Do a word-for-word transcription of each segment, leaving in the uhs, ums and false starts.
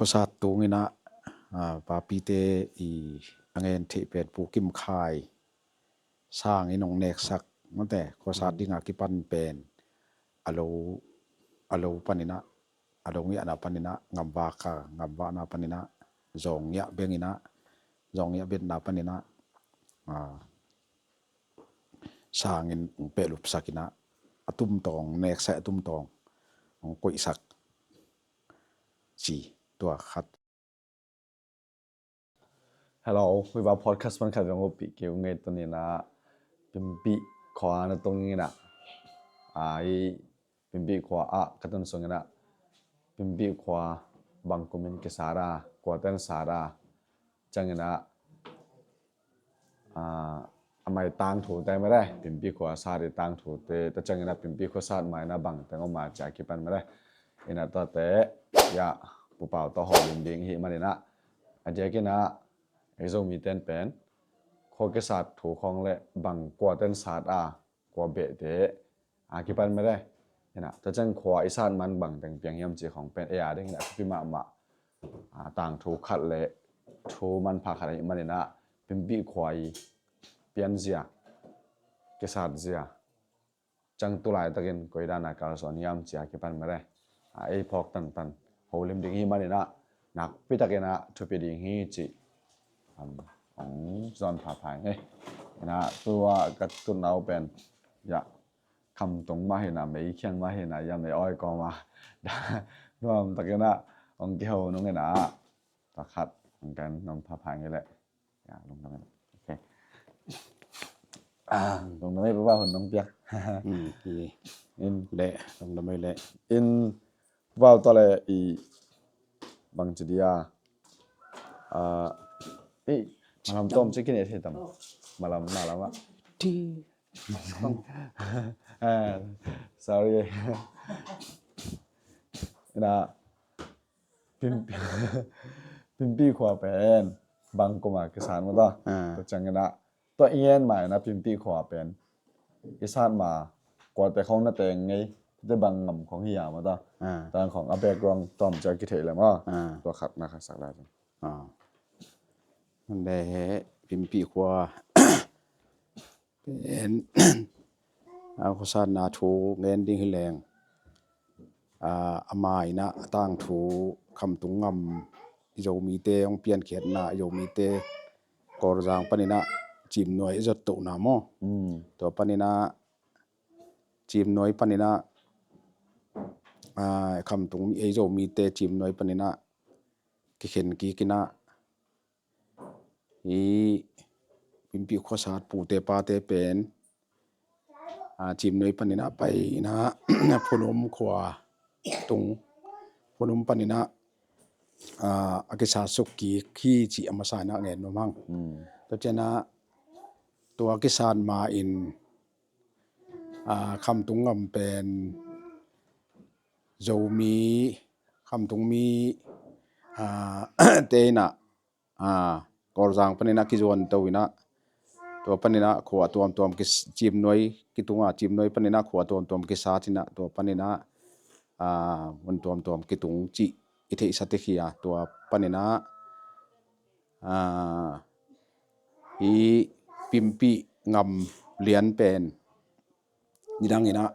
Khuasat tung in ah, ah, papite i a ngen theih pen Pu Kim Khai sang in hong neksak, mate, khuasat ding a kipan pen a lo, a lo pan in ah, a lo ngiahna pan in ah, ngamvak a ngamvakna pan in ah, zawng ngiah beng in ah, zawng ngiah betna pan in ah, ah, sang in hong pehlupsak in ah, a tumtawng, neksak a tumtawng hong koihsak ci, tua khat. Hello, Viva Podcast pan khat veng hopi keu ngei tuni in ah, Pimpih khua na tung in ah, ai, Pimpih khua ah ka tun sung in ah, Pimpih khua bang kum in kisat a, kua ten sat a, ciang in ah, ah, a mai tangthu te mare, Pimpih khua sat i tangthu te, ta ciang in ah Pimpih khua sat mai na bang teng om a ci a kipan mare. In ah tua te, ya, Pu Pau tawh hawlin ding hi man in ah, a diak in ah, ei Zomi ten pen, khua kisat thu khawng le bang kua ten sat a, kua beh te, a kipan mare. In ah, ta ciang khua i sat man bang teng piang hiam ci khawng pen, ei a ding in ah, thupi mahmah, ah, tangthu khat le thu manpha khat ahi man in ah, Pimpih khua i pianzia, kisatzia, ciang tu laitakin koi dan a kalsuan hiam ci a kipan mare. Ah, ei phawk tantan, hawlin ding hi man in ah, nakpi takin ah, thupi ding hi ci. Am, hong zawn phapha ing ei. In ah, tua ka tun lo pen, ya, Khamtung mah hi in ah, Meikhiang mah hi in ah, ya, Mei Awi kawm a, nuam takin ah hong kiho nung in ah, tua khat hong gen nuam phapha ing ei leh. Ya, lungdam ing. Ok. Ah, lungdam ing, Pu Pau, hun nong piak. Hmm, hi. In. Leh, lungdam ing leh. In, Pu Pau, tua leh i bang ci dia. Ah, eh, malam tawm ci khin et hi tam. Malam, malam ah. Di. Ah, sorry. In ah, Pim-, Pimpih khua pen bang kum a kisat maw ta? Ah. Tua ciang in ah, tua i ngen ma in ah Pimpih khua pen i sat ma, kuate khawng na teng ngei, te bang ngam khawng hi a maw ta? Ah. Tang khawng a background tawm ciang kithei leh maw? Ah. Tua khat na khat sak lai. Ah. Nde he Pimpih khua pen, a, khuasatna thu ngen ding hi leng. A, ama in ah a tangthu Khamtung ngam, i Zomite hong piankhiatna, i Zomite Kawlzang pan in ah Cimnuai i zot tohna maw? Mm. Tua pan in ah Cimnuai pan in ah, a, Khamtung, ei Zomite Cimnuai pan in ah kikhen kik in ah, i Pimpih khuasat pute pate pen, a, Cimnuai pan in ah pai in ah, Phunum khua tung, Phunum pan in ah, a, a kisat suk kik hi ci a masa in ah ngen nuam hang. Mm. Tua ciang ah, tua kisat ma in, a, Khamtung ngam pen Zomi, Khamtung mi, a, te in ah, a, Kawlzang pan in ah kizuan to in ah, tua pan in ah khua tuamtuam kis-, Cimnuai kitung a, Cimnuai pan in ah khua tuamtuam kisat in ah, tua pan in ah, a, mun tuamtuam kitung cih i theihsa tek hi a, tua pan in ah, a, i Pimpih ngam lian pen nidang in ah,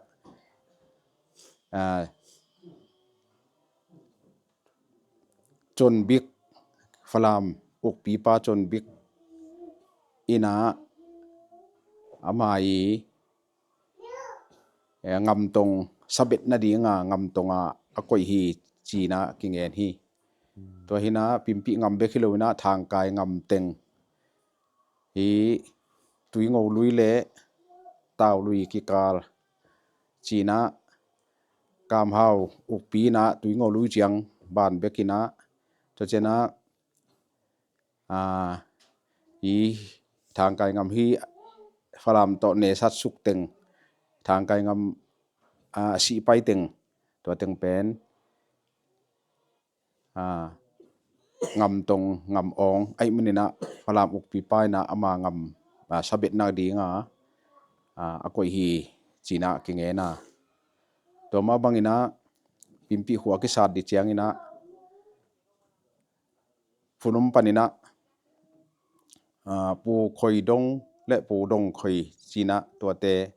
a, Conbik, Falam ukpipa Conbik in ah ama i, eh, ngamtong sabetna ding a ngamtong a a koih hi ci in ah kingen hi. Tua hi in ah Pimpih ngam bek hi lo in ah Thangkai ngam teng hi, Tuingo lui le Tau lui kikal ci in ah, Kamhau ukpi in ah Tuingo lui ciang ban bek in ah, tua ciang ah, a, i Thangkai ngam hi Falam tawh nesat suk teng, Thangkai ngam, a, sihpai teng, tua teng pen, a, ngamtong, ngamawng ahih man in ah Falam ukpipa in ah ama ngam, a, sabetna ding a, a, a koih hi ci in ah kingen a. Tua mah bang in ah Pimpih khua kisat ding ciang in ah, Phunum paninah, ah, Pu Khoi Dong le Pu Dong Khoi cinah tuate,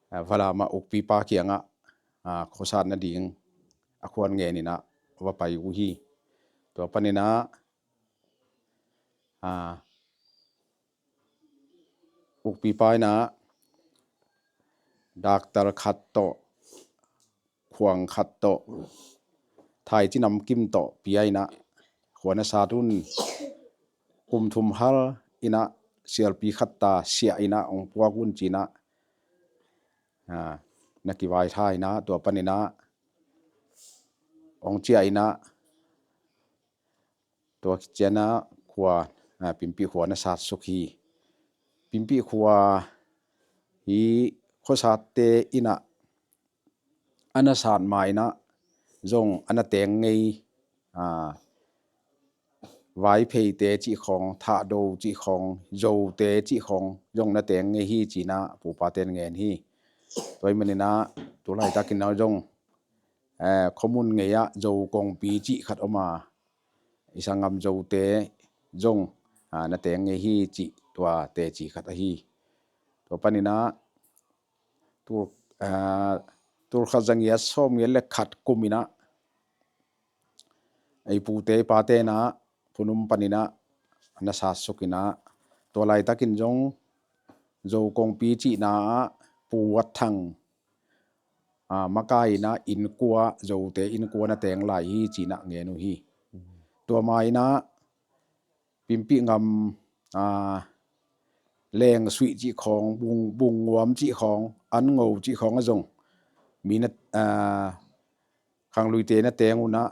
ah, Valam ah ukpipa kiangah, ah, khuasat nading a khuan ngeninah va pai uh hi. Tua paninah, ah, ukpipa inah daktal khat tawh, khuang khat tawh, thaici namkim tawh pia inah khuan a sat un. Kum thum hal inah sialpi khat ta siah inah hong puak un cinah, ah, na kivaitha inah tua paninah hong ciah inah tua cianah khua, ah, Pimpih khua na satsuk hi. Pimpih khua hi khuasatte inah a na sat ma inah zong a na teng ngei, ah, Vaipheite cih khawng, Thahdo cih khawng, Zote cih khawng zong na teng ngei hi cinah pupaten ngen hi. Tua hi maninah tulaitakin zong, eh, khuamun ngei ah Zo kongpi cih khat om a, i sanggam Zote zong, ah, na teng ngei hi cih tua teci khat ahi. Tua paninah tul, ah, tulkhat zangiat sawmngiat le khat kuminah ei pute ei pate inah Phunum paninah na satsukinah tua laitakin zong Zo kongpi cihna ah Pu Wat Thang, ah, makai inah innkuan, Zote innkuan a teng lai hi cinah ngen uh hi. Tua ma inah Pimpih ngam, ah, Lengsuih cih khawng, Bung, Bungnguam cih khawng, Anngo cih khawng ah zong mi na, ah, khangluite na teng unah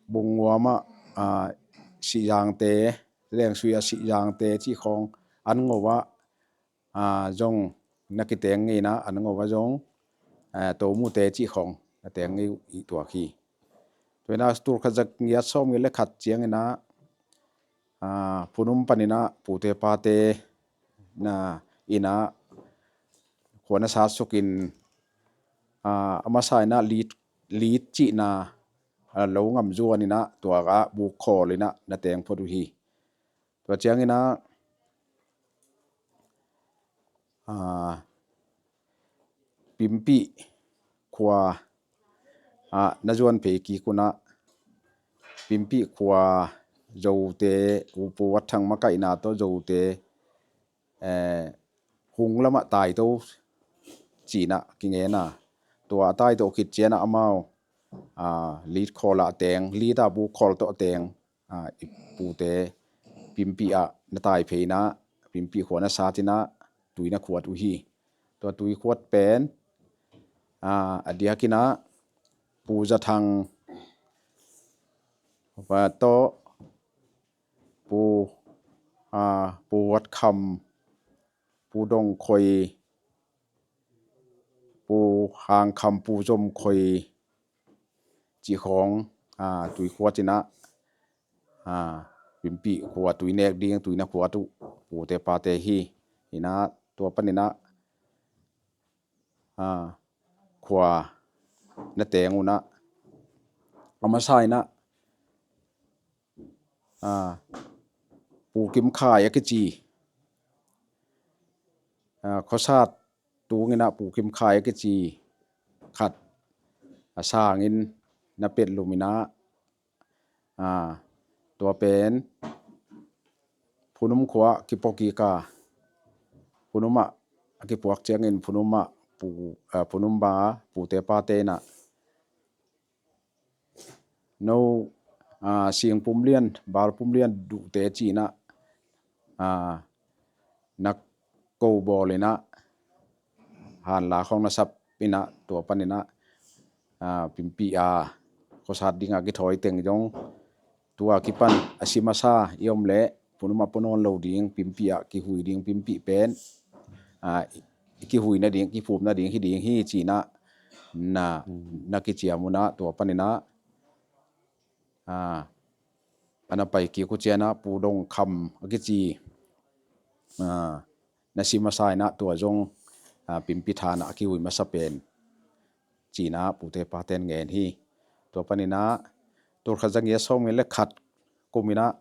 Bungnguam ah, ah, Sihzangte, Lengsuih ah Sihzangte cih khawng, Anngo ah, ah, zong na kiteng ngei inah Anngo ah zong, ah, Tomute cih khawng na teng ngei uh i tuak hi. Tua inah tulkhat zangiat sawmngiat le khat cianginah, ah, Phunum paninah pute pate na inah khua na satsukin, ah, a masa inah Lit, Lit cihna, ah, lo ngam zuan inah tua ah buk khawl inah na teng phot uh hi. Tua cianginah, ah, Pimpih khua, ah, na zuan phei kik unah Pimpih khua Zote, Pu, Pu Wat Thang makaihna tawh Zote, eh, hung lamah taito cinah kingen a, tua a taito khit cianah amau, ah, Lit khawl ah teng, Lit ah buk khawl tawh teng, ah, i pute Pimpih ah na tai phei inah Pimpih khua na sat inah tui na khuat uh hi. Tua tui khuat pen, ah, a diakinah Pu Za Thang, ah, tawh Pu, ah, Pu Wat Kham, Pu Dong Khoi, Pu Hang Kham, Pu Zom Khoi cih khawng, ah, tui khuat inah, ah, Pimpih khua tui nek ding tui na khuat uh pute pate hi. Inah tua paninah, ah, khua na teng unah a masa inah, ah, Pu Kim Khai a kici, ah, khuasat tunginah Pu Kim Khai a kici khat a sangin na petlum inah, ah, tua pen Phunum khua ah kipuak kik a, Phunum ah a kipuak ciangin Phunum ah Pu, ah, Phunum ba pute pate inah no, ah, singpum lian, balpum lian duhte cinah, ah, na ko bawl inah hanla khawng na sap inah tua paninah, ah, Pimpih a khuasat dingah kithawi teng zong tua kipan a si masa i om leh Phunum ah pua nawn lo ding, Pimpih ah kihui ding, Pimpih pen, ah, i kihui nading, kiphum nading hi ding hi cinah na, na kiciam unah tua paninah, ah, a na pai kik uh cianah Pu Dong Kham a kici, ah, na si masa inah tua zong, ah, Pimpih thanah a kihui masa pen cinah pute paten ngen hi. Tua paninah tulkhat zangiat sawmngiat le khat kum inah,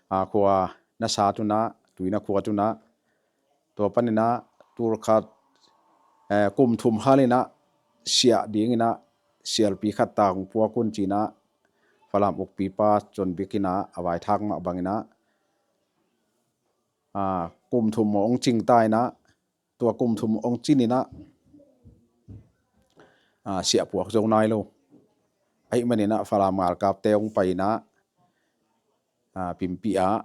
a, khua na sat unah, Tuina khua tunah, tua paninah tulkhat, eh, kum thum hal inah siah dinginah sialpi khat ta hong puak un cinah Falam ukpipa Conbik inah a vaithak mah banginah, a, kum thum maw hong cingta inah, tua kum thum hong cin inah, a, siah puak zo nai lo. Ahih maninah Falam ngalkapte hong pai inah, a, Pimpih ah,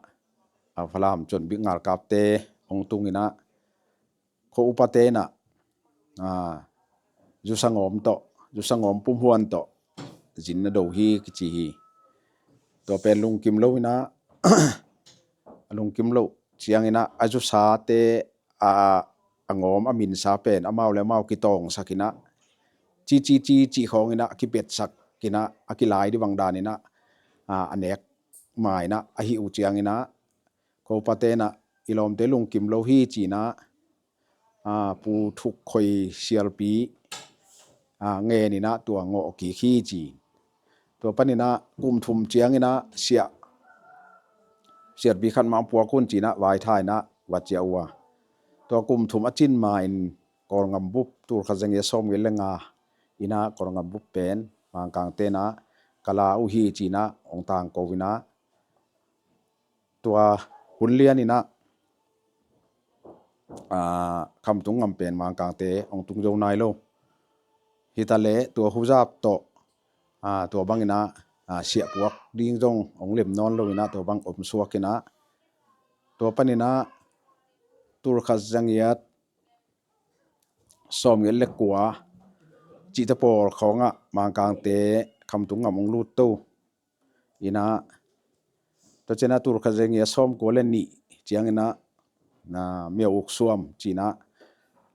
a, Falam Conbik ngalkapte hong tung inah, kho upate inah, a, zusangawm tawh, zusangawm pumhuan tawh zin na do hi kici hi. Tua pen lungkim lo inah, a lungkim lo cianginah a zusate, a, a ngawm a minsa pen amau le amau kitawngsak inah, ci ci ci ci khawng inah kipetsak inah a kilai dih bang dan inah, a, a nek ma inah a hih uh cianginah, kho upate inah i lawmte lungkim lo hi cinah, a, Pu Thuk Khoi sialpi, a, ngen inah tua ngawh kik hi ci. Tua paninah kum thum cianginah siah, sialpi khat mah puak un cinah vaithak inah va ciah uh a. Tua kum thum a cin ma in Kawlngam bup tulkhat za ngiat sawmgiat le nga inah Kawlngam bup pen Mangkangte inah ka la uh hi cinah hong tangko inah, tua hun lian inah, a, Khamtung ngam pen Mangkangte hong tung zo nai lo. Hitaleh tua huzap tawh, a, tua banginah, a, siah puak ding zong hong lem nawn lo inah tua bang om suak inah, tua paninah tulkhat za ngiat sawmgiat le kua cihte pawl khawngah Mangkangte Khamtung ngam hong lut to inah, tua cianah tulkhat za ngiat sawmkua le nih cianginah, na, Myo Uk Suam cinah,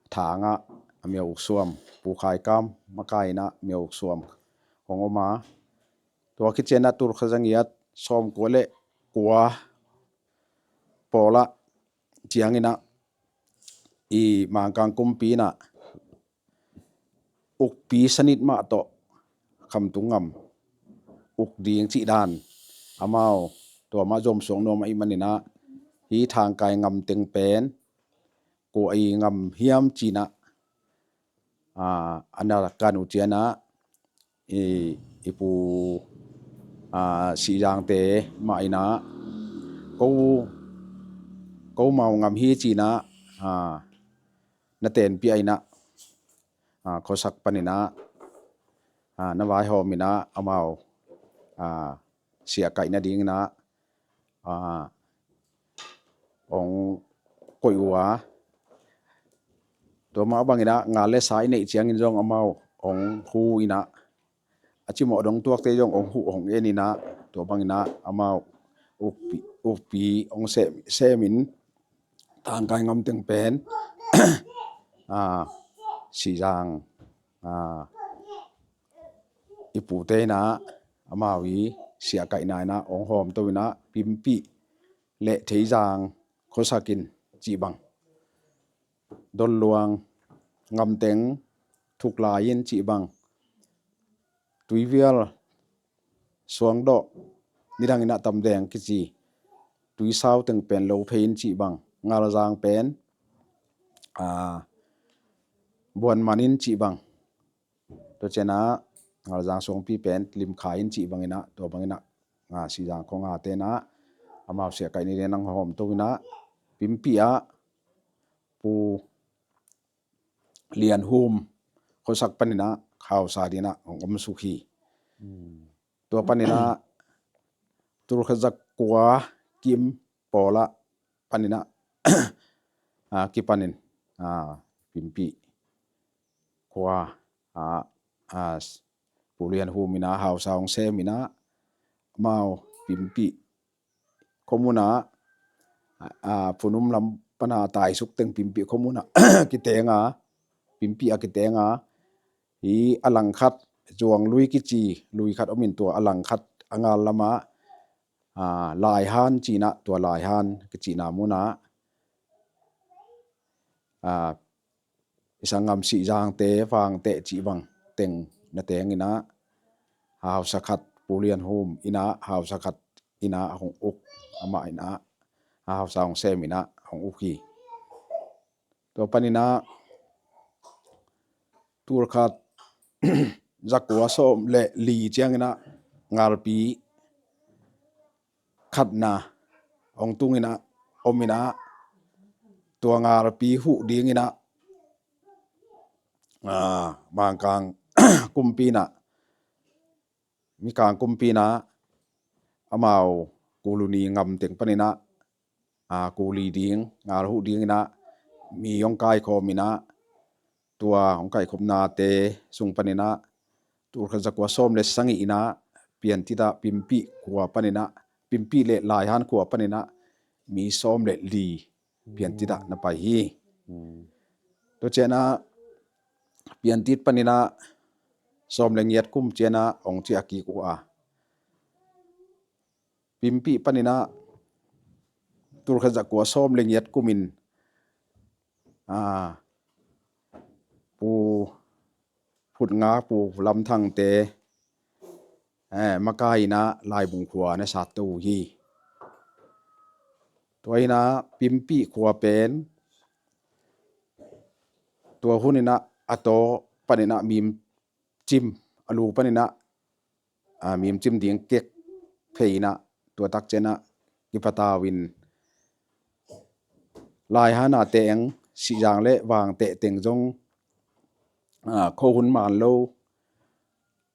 Thangah a Myo Uk Suam, Pu Khai Kam makai inah Myo Uk Suam hong om a. Tua khit cianah tulkhat za ngiat sawmkua le kua pawlah cianginah i Mangkang kumpi inah ukpi sanit mah tawh Khamtung ngam uk ding cih dan amau tua mah zomsuak nuam ahih maninah, hih Thangkai ngam teng pen kua i ngam hiam cinah, a, a na kan uh cianah i, i Pu, a, Sihzangte mah inah ko, ko mau ngam hi cinah, a, na tenpih a inah, a, khuasak paninah, a, na vaihawm inah amau, a, siah kaih nadinginah, a, hong koih uh a. Tua mah banginah ngal le sa i neih ciangin zong amau hong hu inah, a cimawh dong tuakte zong hong huh hong en inah, tua banginah amau ukpi, ukpi hong sem, semin Thangkai ngam teng pen, a, Sihzang, a, i pute inah amau i siah kaihna inah hong hawmto inah Pimpih le Theizang khuasak in cih bang, Donluang ngam teng thuklai in cih bang, Tuivial, Suangdawh, nidang inah Tamdeng kici, Tuisau teng pen Lophei in cih bang, Ngalzang pen, a, Buanman in cih bang, tua cianah Ngalzang Suangpi pen Limkhai in cih banginah, tua banginah, a, Sihzang khua ngate inah amau siah kaih nadinginah hawmto inah Pimpih ah Pu Lian Hum khuasak paninah hausa dinah hong om suk hi. Tua paninah tulkhat za kua kim pawlah paninah, a, kipanin, a, Pimpih khua, a, a, Pu Lian Hum inah hausa hong sem inah amau Pimpih khuamunah, a, a, Phunum lam pana taisuk teng Pimpih khuamunah kiteng a, Pimpih a kiteng a, hi a langkhat Zuang Lui kici lui khat om in tua a langkhat a ngal lamah, a, Laihan cinah tua Laihan kicihna munah, a, i sanggam Sihzangte, Vangte cih bang teng na teng inah hausa khat Pu Lian Hum inah hausa khat inah hong uk, amah inah a hausa hong sem inah hong uk hi. Tua paninah tulkhat zakua sawm le li cianginah ngalpi khatna hong tunginah ominah tua ngalpi huh dinginah, ah, Mangkang kumpi inah, Mikang kumpi inah amau Kuluni ngamteng paninah, ah, kuli ding, ngal huh dinginah mi hong kaikhawm inah, tua hong kaikhopnate sung paninah tulkhat zakua sawm le sagih inah Piantit ah Pimpih khua paninah, Pimpih le Laihan khua paninah mi sawm le li Piantit ah na pai hi. Tua cianah Piantit paninah sawm le giat kum cianah hong ciah kik uh a, Pimpih paninah tulkhat zakua sawm le giat kumin, ah, Pu Phutnga, Pu Lamthangte, eh, makai inah Laibung khua na satto uh hi. Tua inah Pimpih khua pen tua hun inah a taw paninah mimcim, a lu paninah, ah, mimcim ding kek phei inah tua tak cianah kipatau in Laihan a teng Sihzang le Vangteh teng zong, ah, khuahun man lo,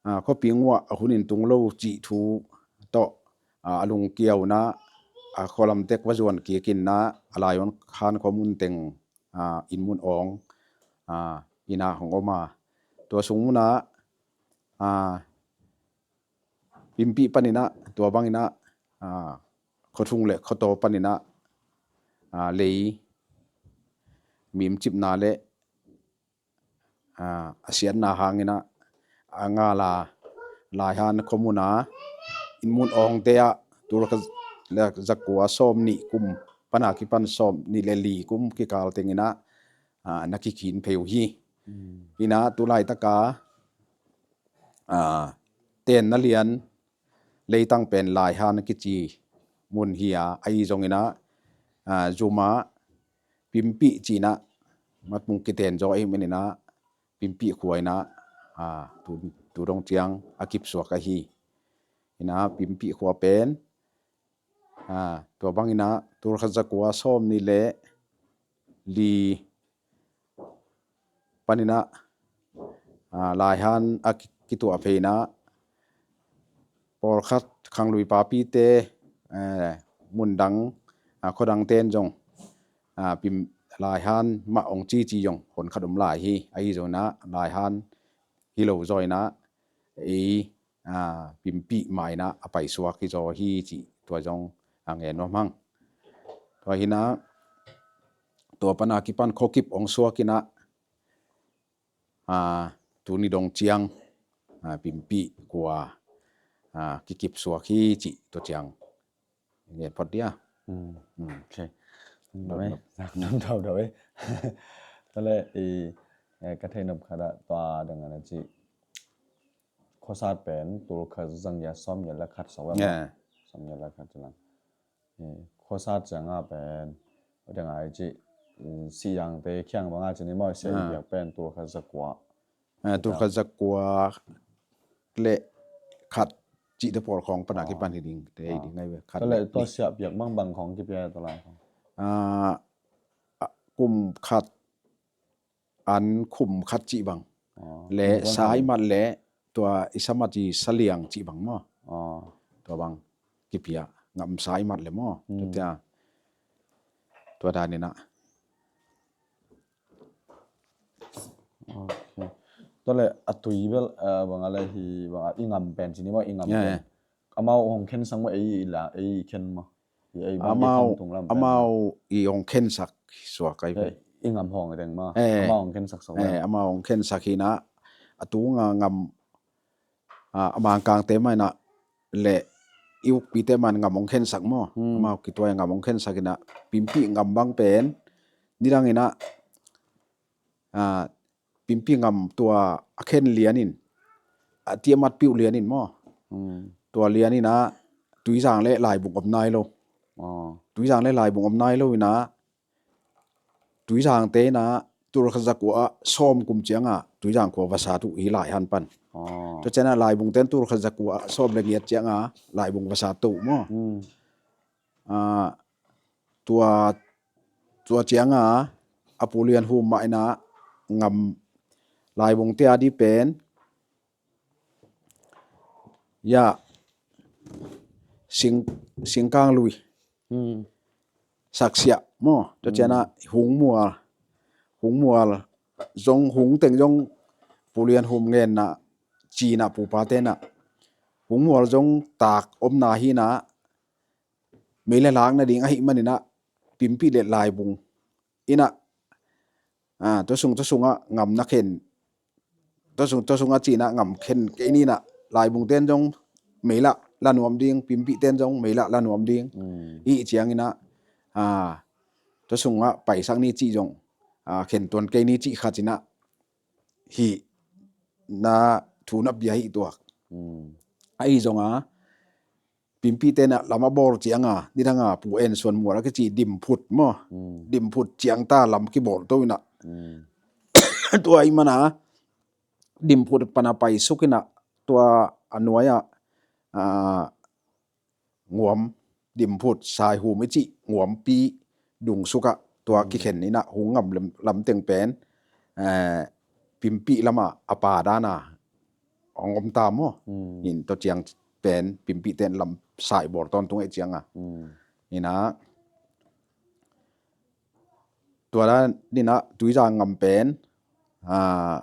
ah, khuapi nguah a hun in tung lo cih thu tawh, ah, a lungkiau inah, ah, khualam tek va zuan kik inah a Laihan khuamun teng, ah, inn mun awng, ah, inah hong om a, tua sung munah, ah, Pimpih paninah tua banginah, ah, khuathung le khuataw paninah, ah, lei mimcipna le, ah, a siatna hanginah a ngal a Laihan khuamun a inn mun awngte ah tulkhat le zakua sawm nih kum pana kipan sawm nih le li kum kikal tenginah, ah, na kikhin phei uh hi. Inah tulaitaka, ah, tenna lian leitang pen Laihan kici mun hi a, ahi zonginah, ah, zumah Pimpih cinah matmung kiten zaw ahi maninah Pimpih khua inah, ah, tu, tu dong ciang a kipsuak ahi. Inah Pimpih khua pen, ah, tua banginah tulkhat zakua sawm nih le li paninah, ah, Laihan a ki-, kituah phei inah pawlkhat khanglui papite, eh, mundang, ah, khuadangte in zong, ah, Pim-, Laihan mah hong cici zong honkhat om lai hi. Ahi zonginah Laihan hi lo zaw inah ei, ah, Pimpih mah inah a paisuak hi zaw hi cih tua zong a ngen nuam hang. Tua hinah tua pana kipan khuakip hong suak inah, ah, tuni dong ciang, ah, Pimpih khua, ah, kikipsuak hi cih tua ciang ngen phot dia. Mm. Mm. Ok. Dam dam dam dam. Tale i, eh, ka thei nop khat ah tua dang ana ci. Khuasat pen tulkhat zagiat sawmgiat le khat sawm. Yeah. Sawmgiat le khat cilang. Eh, khuasat cianga pen dang ai ci. Mm, Sihzangte khiang banga ci ni maw, sia i biak pen tulkhat zakua. Ah, tulkhat zakua le khat cihte pawlkhawng pana kipan hi ding te hi ding ai ve. Khat le tua sia biak bang bang khawng kipia tua lai khawng. Ah, ah, kum khat an khum khat cih bang. Ah, le saimat le tua i samat i saliang cih bang maw. Ah. Tua bang kipia ngam saimat le maw. Hmm. Tua tia. Tua daninah. Ok. Tua le a tui bel, eh, bang a le hi, bang a i ngam pen ci ni maw, i ngam pen. Amau hong khensak maw, ei i la, ei i khen maw. Ei bang i khen tung lam pen. Amau i hong khensak suak ai pen. I ngam hong deng maw. Eh. Amau hong khensak suak pen. Eh, amau hong khensak hinah. A tunga ngam, ah, a Mangkangte mah inah le i ukpite man ngam hong khensak maw. Hmm. Amau kituai ngam hong khensak inah Pimpih ngam bang pen nidang inah, ah, Pimpih ngam tua a khen lianin a tiamat piuh lianin maw. Hmm. Tua lianinah Tuizang le Laibung om nai lo. Tuizang le Laibung om nai lo inah, Tuizangte inah tul khat zakua sawm kum ciangah Tuizang khua va sat uh hi, Laihan pan. Tua ciangah Laibungte in tul khat zakua sawm le giat ciangah Laibung va sat uh maw. Ah, tua, tua ciangah a Pu Lian Hum mah inah ngam, Laibungte a di pen, ya, sing, singkang lui, saksiah maw. Tua ciangah Hung Mual, Hung Mual zong, Hung teng zong Pu Lian Hum ngenna, cinah pupate inah Hung Mual zong tak omna hinah, mei le lak nading ahih maninah Pimpih le Laibung inah, ah, tua sung, tua sungah ngam na khen, tua sung, tua sungah cinah ngam khen kei ninah, Laibungte in zong mei lah la nuam ding, Pimpihte in zong mei lah la nuam ding. Hih cianginah, ah, tua sungah paisak ni cih zong, ah, khen tuan kei ni cih khat inah hih na thu na bia hih tuak. Ahi zongah Pimpihte inah lam a bawl ciangah, nidangah Pu En Suan Mual a kici Dimphut maw. Dimphut ciangta lam kibawl to inah. Tua ahih manah Dimphut pana paisuk inah, tua a nuai-ah, ah, Nguam, Dimphut, Saihum i cih Nguampi dungsukah tua kikhen inah hong ngam lam, lamteng pen, eh, Pimpih lamah a pa dana hong om ta maw. In tua ciang pen Pimpihte in lam sai bawl tawntung ahih ciangah. Inah tua dan inah Tuizang ngam pen, ah,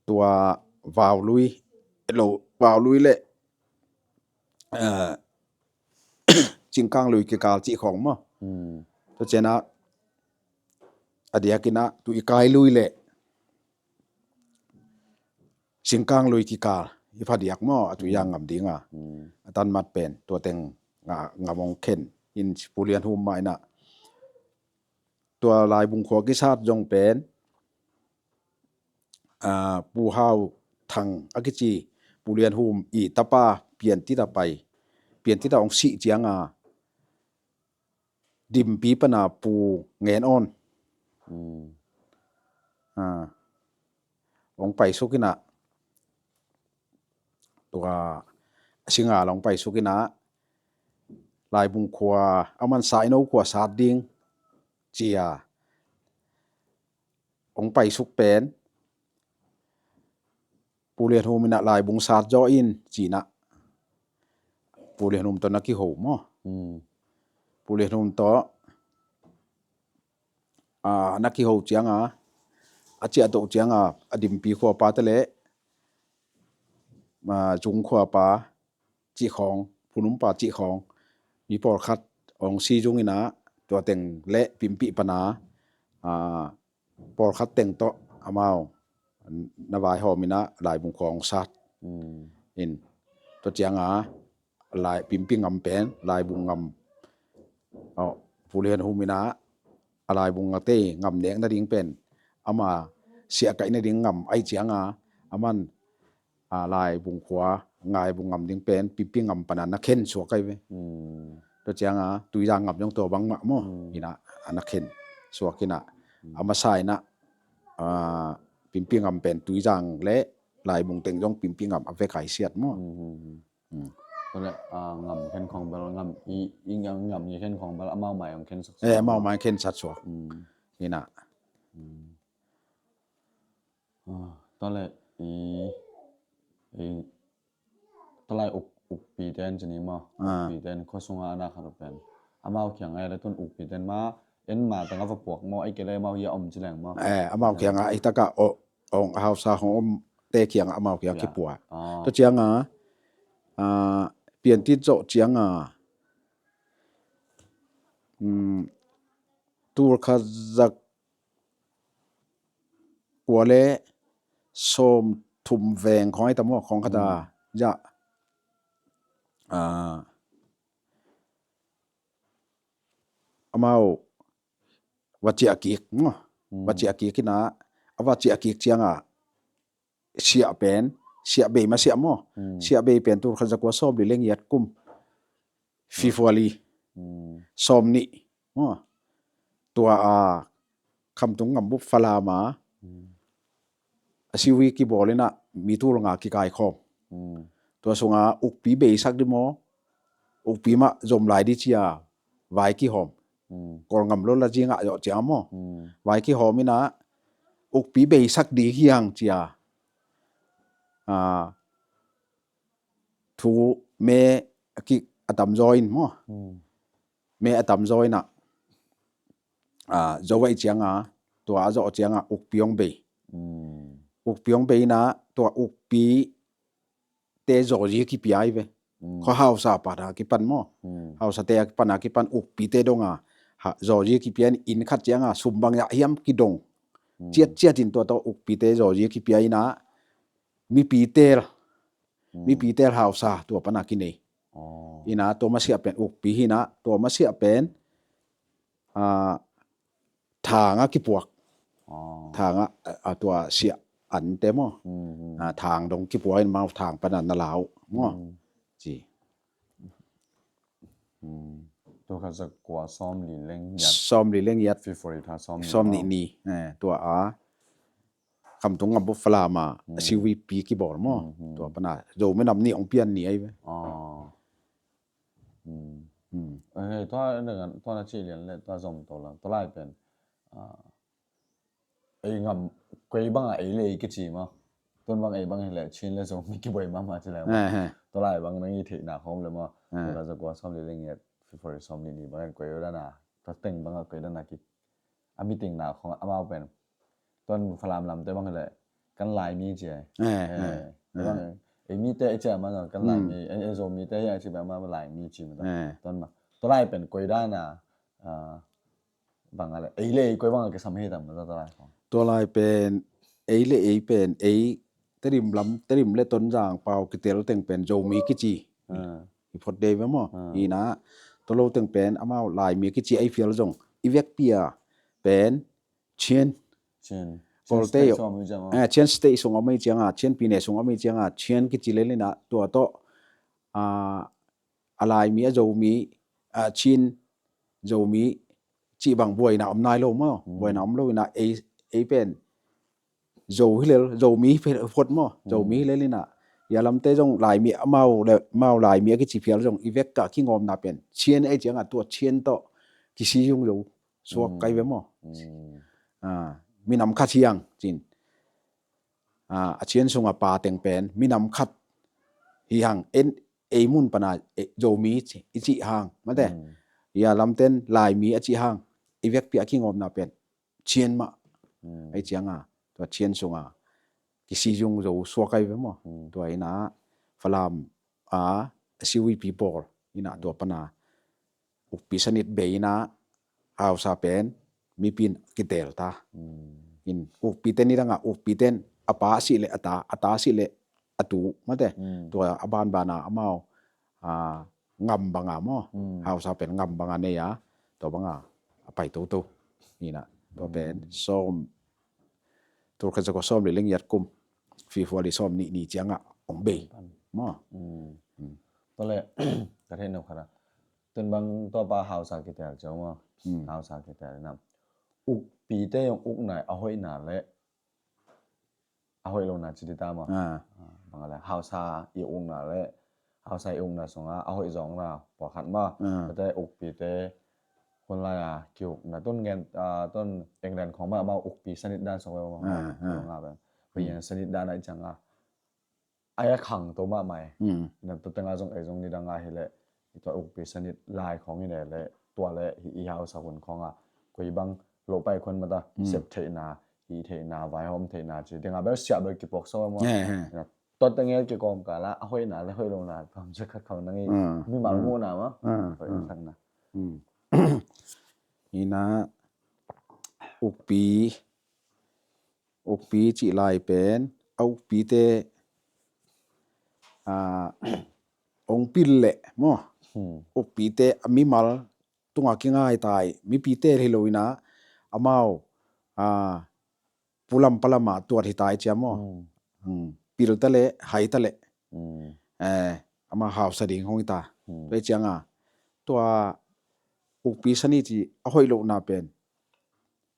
tua Vaului, lo, Vaului le, eh, Cingkang lui kikal cih khawng maw. Tua ciangah a diakinah Tuikai lui le Singkang lui kikal i phadiak maw, a Tuizang ngam dinga a tanmat pen tua teng ngam hong khen. In Pu Lian Hum mah inah tua Laibung khua kisat zong pen, ah, Pu Hau Thang a kici Pu Lian Hum i tapa Piantit a pai, Piantit a hong sih cianga Dimpi pana Pu Ngen On, ah, hong paisuk inah, tua a singal hong paisuk inah Laibung khua, aman Saino khua sat ding cia hong paisuk pen Pu Lian Hum inah Laibung sat zaw in cinah Pu Lian Hum tawh na kiho maw. Pu Lian Hum tawh, ah, na kiho cianga, a ciahtoh cianga a Dimpi khuapa te le, ah, Zung khuapa cih khawng, Pu Numpa cih khawng, mi pawlkhat hong si zung inah tua teng le Pimpih pana, ah, pawlkhat teng tawh amau na vaihawm inah Laibung khua hong sat. In tua cianga Lai, Pimpih ngam pen Laibung ngam, oh, Pu Lian Hum inah a Laibung ngate ngam nek nading pen ama siahkaih nading ngam ahih cianga aman, ah, Laibung khua, Laibung ngam ding pen Pimpih ngam pana na khen suak ahi ve. Tua cianga Tuizang ngam zong tua bangmah maw, inah a na khen suak inah a masa inah, ah, Pimpih ngam pen Tuizang le Laibung teng zong Pimpih ngam a vek a i siat maw. Tua le, ah, ngam khen khong bel, ngam i, i ngam, ngam i khen khong bel amau mai hong khen sak suak. Eh, amau mai khen sak suak. Inah. Ah, tua le i, i, tua lai uk, ukpi ten cini maw. Ah. Ukpi ten khua sunga a na khat pen amau kiang ai le tun ukpi ten ma, en ma teng a va puak maw, ai ke le amau hi a om ci leng maw. Eh, amau kianga i taka o, ong hausa hong om te kianga amau kianga kipua. Ah. Tua cianga, ah, Piantit zawh cianga, um, tul khat za kua le sawm thum veng khawng ai ta maw, khawng khat a, ya. Ah, amau va ciah kik maw. Va ciah kik inah, a va ciah kik cianga siah pen, siah bei ma siah maw. Siah bei pen tul khat za kua sawm li le ngiat kum February sawm nih maw, tua a Khamtung Ngambup Falam a a siwi kibawl inah mi tul nga kikaikhawm. Tua sungah ukpi beisak dih maw, ukpi mah zom lai dih ci-a vai kihawm. Kawlngam lo la zingah zawh ciang maw, vai kihawm inah ukpi beisak dih hiang ci-a thu me a kik a tamzaw in maw, me a tamzaw inah zo ahih cianga, tua a zawh cianga ukpi hong bei. Ukpi hong bei inah tua ukpi te zawzi kipia hi ve. Khaw hausa pana kipan maw, hausate a kipan a kipan ukpite donga zawzi kipia in, inn khat cianga sum bang yah hiam kidong ciatciat in tua tawh ukpite zawzi kipia inah mipi teel, mipi teel hausa tua pana kinei. Inah tua masiah pen ukpi hi inah tua masiah pen thang a kipuak. Thang a, a tua siah ante maw, thang dong kipuak in mau thang pana na lau maw ci. Tul khat za kua sawm li leng yat. Sawm li leng yat. February tha sawm nih ni. Tua a Khamtung Ngambup Falam a a siwi pi kibawl maw. Tua pana Zomi nam ni hong pian ni ahi ve. Tua na cih lian le tua zom to la tua lai pen ei ngam koi banga ei le ei kici maw. Tun bang ei bang hileh Chin le Zomi kiboi mahmah ci le maw. Tua lai bang nang i theihna khawm le maw. Tua za kua sawm li leng yat February sawm li ni bangin koi dana tua teng banga koi dana ki a meeting na khong amau pen tuan Falam lamte bang hileh kan Laimi ci ai. Bang ei mite i ci a ma kan Laimi, ei Zomite hi a ci bang ma Laimi ci ma tuan ma. Tua lai pen koi dana bang a le ei le ei koi bang a kisam hi tam ma tua lai khong. Tua lai pen ei le ei pen ei Tedim lam, Tedim le Tonzang pau kitel teng pen Zomi kici. I phot dei ve maw. Ina tua lo teng pen amau Laimi kici ai fial zong i vekpi a pen Chin. Chin. Kolte Chin state sung om i cianga, Chin pine sung om i cianga Chin kici lel ina tua tawh a Laimi a Zomi a Chin Zomi cih bang buaina om nai lo maw. Buaina om lo ina ei pen Zo hi lel, Zomi hi phot maw. Zomi hi lel ina ia lamte zong Laimi amau le amau Laimi a kici phial zong i vek ka kingawmna pen Chin ei cianga tua Chin tawh kisizung zo suak kai ve maw. Minam khat hiang cin a Chin sunga pa teng pen minam khat hi hang en ei mun pana Zomi i cih hang mate. Ia lamten Laimi a cih hang i vekpi a kingawmna pen Chin mah. Ei cianga tua Chin sunga kisizung zo suak ai ve maw. Tua ina Falam a siwipi pawl ina tua pana ukpi sanit bei ina hausa pen mipin kitel ta. In ukpi ten i danga ukpi ten a pa si le a ta, a ta si le a tu mate. Tua a banbana amau ngam banga maw. Hausa pen ngam banga nei a tua banga a pai toto. Ina tua pen sawm tulkhat zako sawm li leng yat kum February sawm ni ni cianga ong bei maw. Tole ka thei no khara tun bang tua pa hausa kitel ciau maw. Hausa kitel ina ukpite ong uknai a hoihna le a hoih lona ci dita maw. Bang a le hausa i ukna le hausa i ukna sunga a hoih zawngna pawlkhat maw. Tate ukpite hun lai a kiukna tun ngen tun England khong mah amau ukpi sanit dan song ve maw. Nga pen pen sanit dan a i cianga ai a khang to mahmah e. Ina tua tenga zong ei zong nidanga hileh i tua ukpi sanit lai khong i ne le tua le hi i hausa hun khonga koi bang lo pai khon mata sep theihna, hi theihna, vaihawm theihna ci tenga bel siah bel kipuak so maw. Ina tua tenge kikawm kala a hoihna le hoih lona pam sa khat khang nang i mimal muhna maw. Hoih sakna ina ukpi ukpi cih lai pen a ukpite ong pil leh maw. Ukpite a mimal tunga kingai tai mipite hi lo ina amau pulam palama tuat hi tai cia maw. Pil ta leh hai ta leh ama hausa ding hong hi ta. Tua hi cianga tua ukpi sani ci a hoih lohna pen,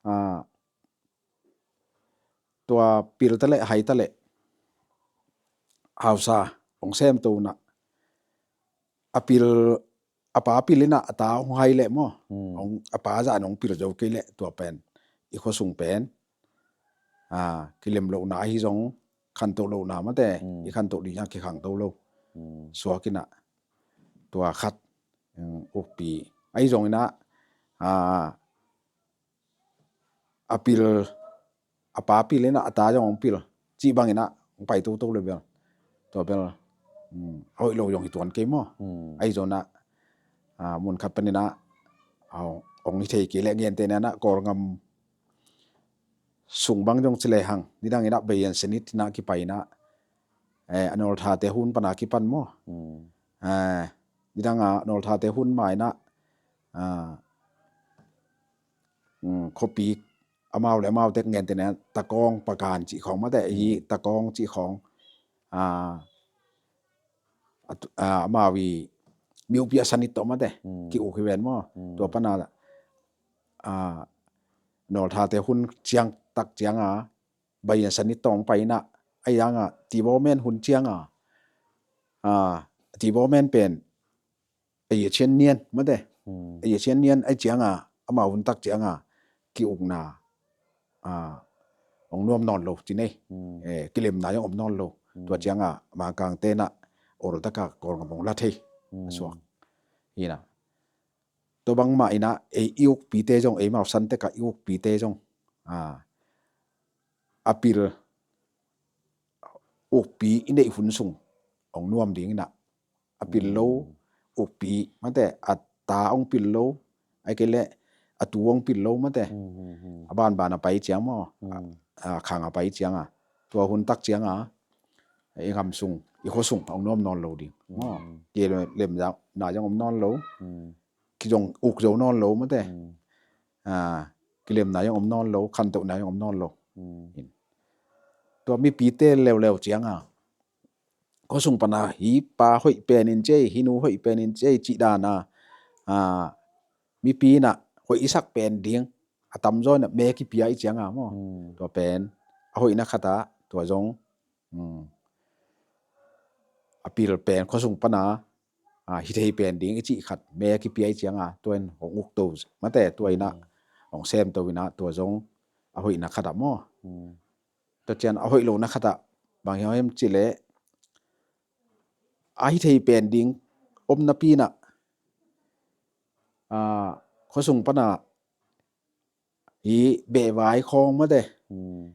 a, tua pil ta leh hai ta leh hausa hong semto in ah, a pil, a pa pil in ah a ta hong hai leh maw, hmm, hong, a pa zah in hong pil zo kei leh tua pen i khuasung pen, a, kilem lohna ahi zong, khantoh lohna mate, hmm, i khantoh ding ah kikhangto lo, hmm, suak in ah tua khat, hmm, ukpi ahi zong in ah, a, a pil, a pa pil in ah a ta zong hong pil cih bang in ah hong pai toto le bel, tua bel, um, a hoih lo zong hi tuan kei maw. Hmm. Ahi zong in ah, a, mun khat pan in ah, a, hong hi thei kei leh, gentehna in ah Kawlgam sung bang zong ci lehang, nidang in ah Bayan Sanit in ah kipai in ah, eh, a nawlthate hun pan a kipan maw. Hmm. Eh, nidang a nawlthate hun ma in ah, a, um, khuapi amau le amau tek, gentehna in ah Takawng, Pakan cih khawng mate, hi, hmm, Takawng cih khawng, a, a, a, amau i miupi a Sanit tawh mate, hmm, ki-uk hi ven maw. Hmm. Tua pan a, a, nawlthate hun ciang tak ciang a, Bayan Sanit tawh hong pai in ah, a yang a Tibomen hun ciang a, a, Tibomen pen a Yechian Nian mate. Hmm. A Yechian Nian ahi ciang a, amau hun tak ciang a ki-ukna, a, hong nuam nawn lo ci nei. Hmm. Eh, kilemna zong om nawn lo. Hmm. Tua ciang a Mangkangte in ah ol tak a Kawlgam hong la thei, hmm, a suak hi in ah. Tua bangmah in ah ei i ukpite zong, eimau San tek a i ukpite zong, a, a pil ukpi i neih hun sung hong nuam ding in ah, a pil lo, hmm, ukpi mate, a ta hong pil lo, ahih kei leh a tu hong pil lo mate. Hmm, hmm, hmm. A banban a pai ciang maw, hmm, a, a khang a pai ciang a, tua hun tak ciang a i gam sung, i khua sung hong nuam nawn lo ding maw. Hmm. Kilemna zong om nawn lo. Hmm. Ki zong uk zo nawn lo mate. Hmm. A, kilemna zong om nawn lo, khantohna zong om nawn lo. Hmm. Tua mipite leuleu ciang a, khuasung pan a hih pa hoih pen in ci ei, hih nu hoih pen in ci ei cih dan a, a, mipi in ah hoih i sak pen ding a tamzaw in ah me kipia i ciang a maw. Hmm. Tua pen a hoihna khat ah, tua zong, hmm, a pil pen khuasung pan a, a, hi thei pen ding i cih khat me kipia i ciang a, tua in hong ukto mate, tua in ah, hmm, hong semto in ah, tua zong a hoihna khat ah maw. Hmm. Tua ciang a hoih lohna khat ah bang hiam cih leh, a hi thei pen ding om napi in ah, a, khuasung pan a hih behvai khawng mate. Hmm.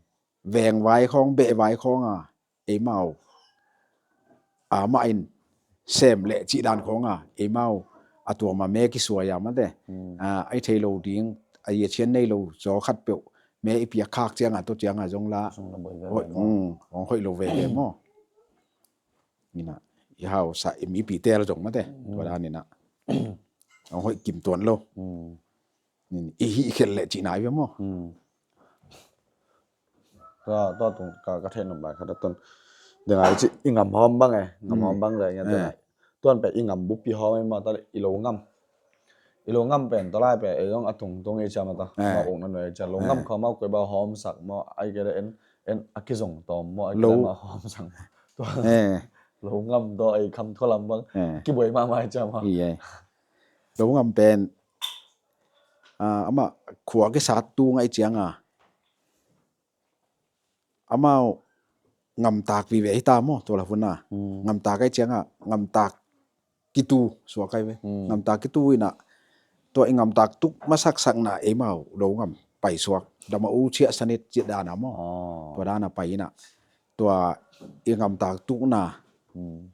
Vengvai khawng, behvai khawng a, eimau amah in sem leh cih dan khawng a, eimau a tuam a me kisuai a mate. Hmm. A, a hi thei lo ding, a Yechian nei lo zaw khat peuh me i piak khak ciang a, tua ciang a zong la, zong la boi veve maw. Hmm, hong hoih lo veve maw. Ina, i hausa, i mipi tel zong mate. Hmm. Tua dan ina, hong hoih kim tuan lo. Hmm. Nin, i hih khel leh cih nai ve maw. Hmm. Tua, tua tung ka, ka theih nop lai khat a ton. Deng ai ci, i ngam hawm bang e, ngam hawm bang le, ngen te nai. Tuan pen i ngam buppi hawm e maw, ta le i lo ngam. I lo ngam pen, ta lai pen, ei zong a tung tung i ciam a ta. Eh. Mawh uk na nuai i ciam. Lo ngam khawm a koi ba hawm sak maw, ai ke le en, en a kizong tawm maw, ai ke le ma hawm sak maw. Tua. Eh. Lo ngam tua ei kham thua lam bang. Eh. Kibuai mahmah i ciam a. Iya. Lo ngam pen, a, amah khua kisat tung ahih ciang a, amau ngamtak vive hi ta maw, tua la hun a. Hmm. Ngamtak ahih ciang a, ngamtak kitu suak ai ve. Hmm. Ngamtak kitu ina, tua i ngamtak tuk masak sakna eimau lo ngam paisuak. Dama u ciah sanit ciah dana maw. Oh. Tua dana pai ina. Tua i ngamtak tukna. Hmm.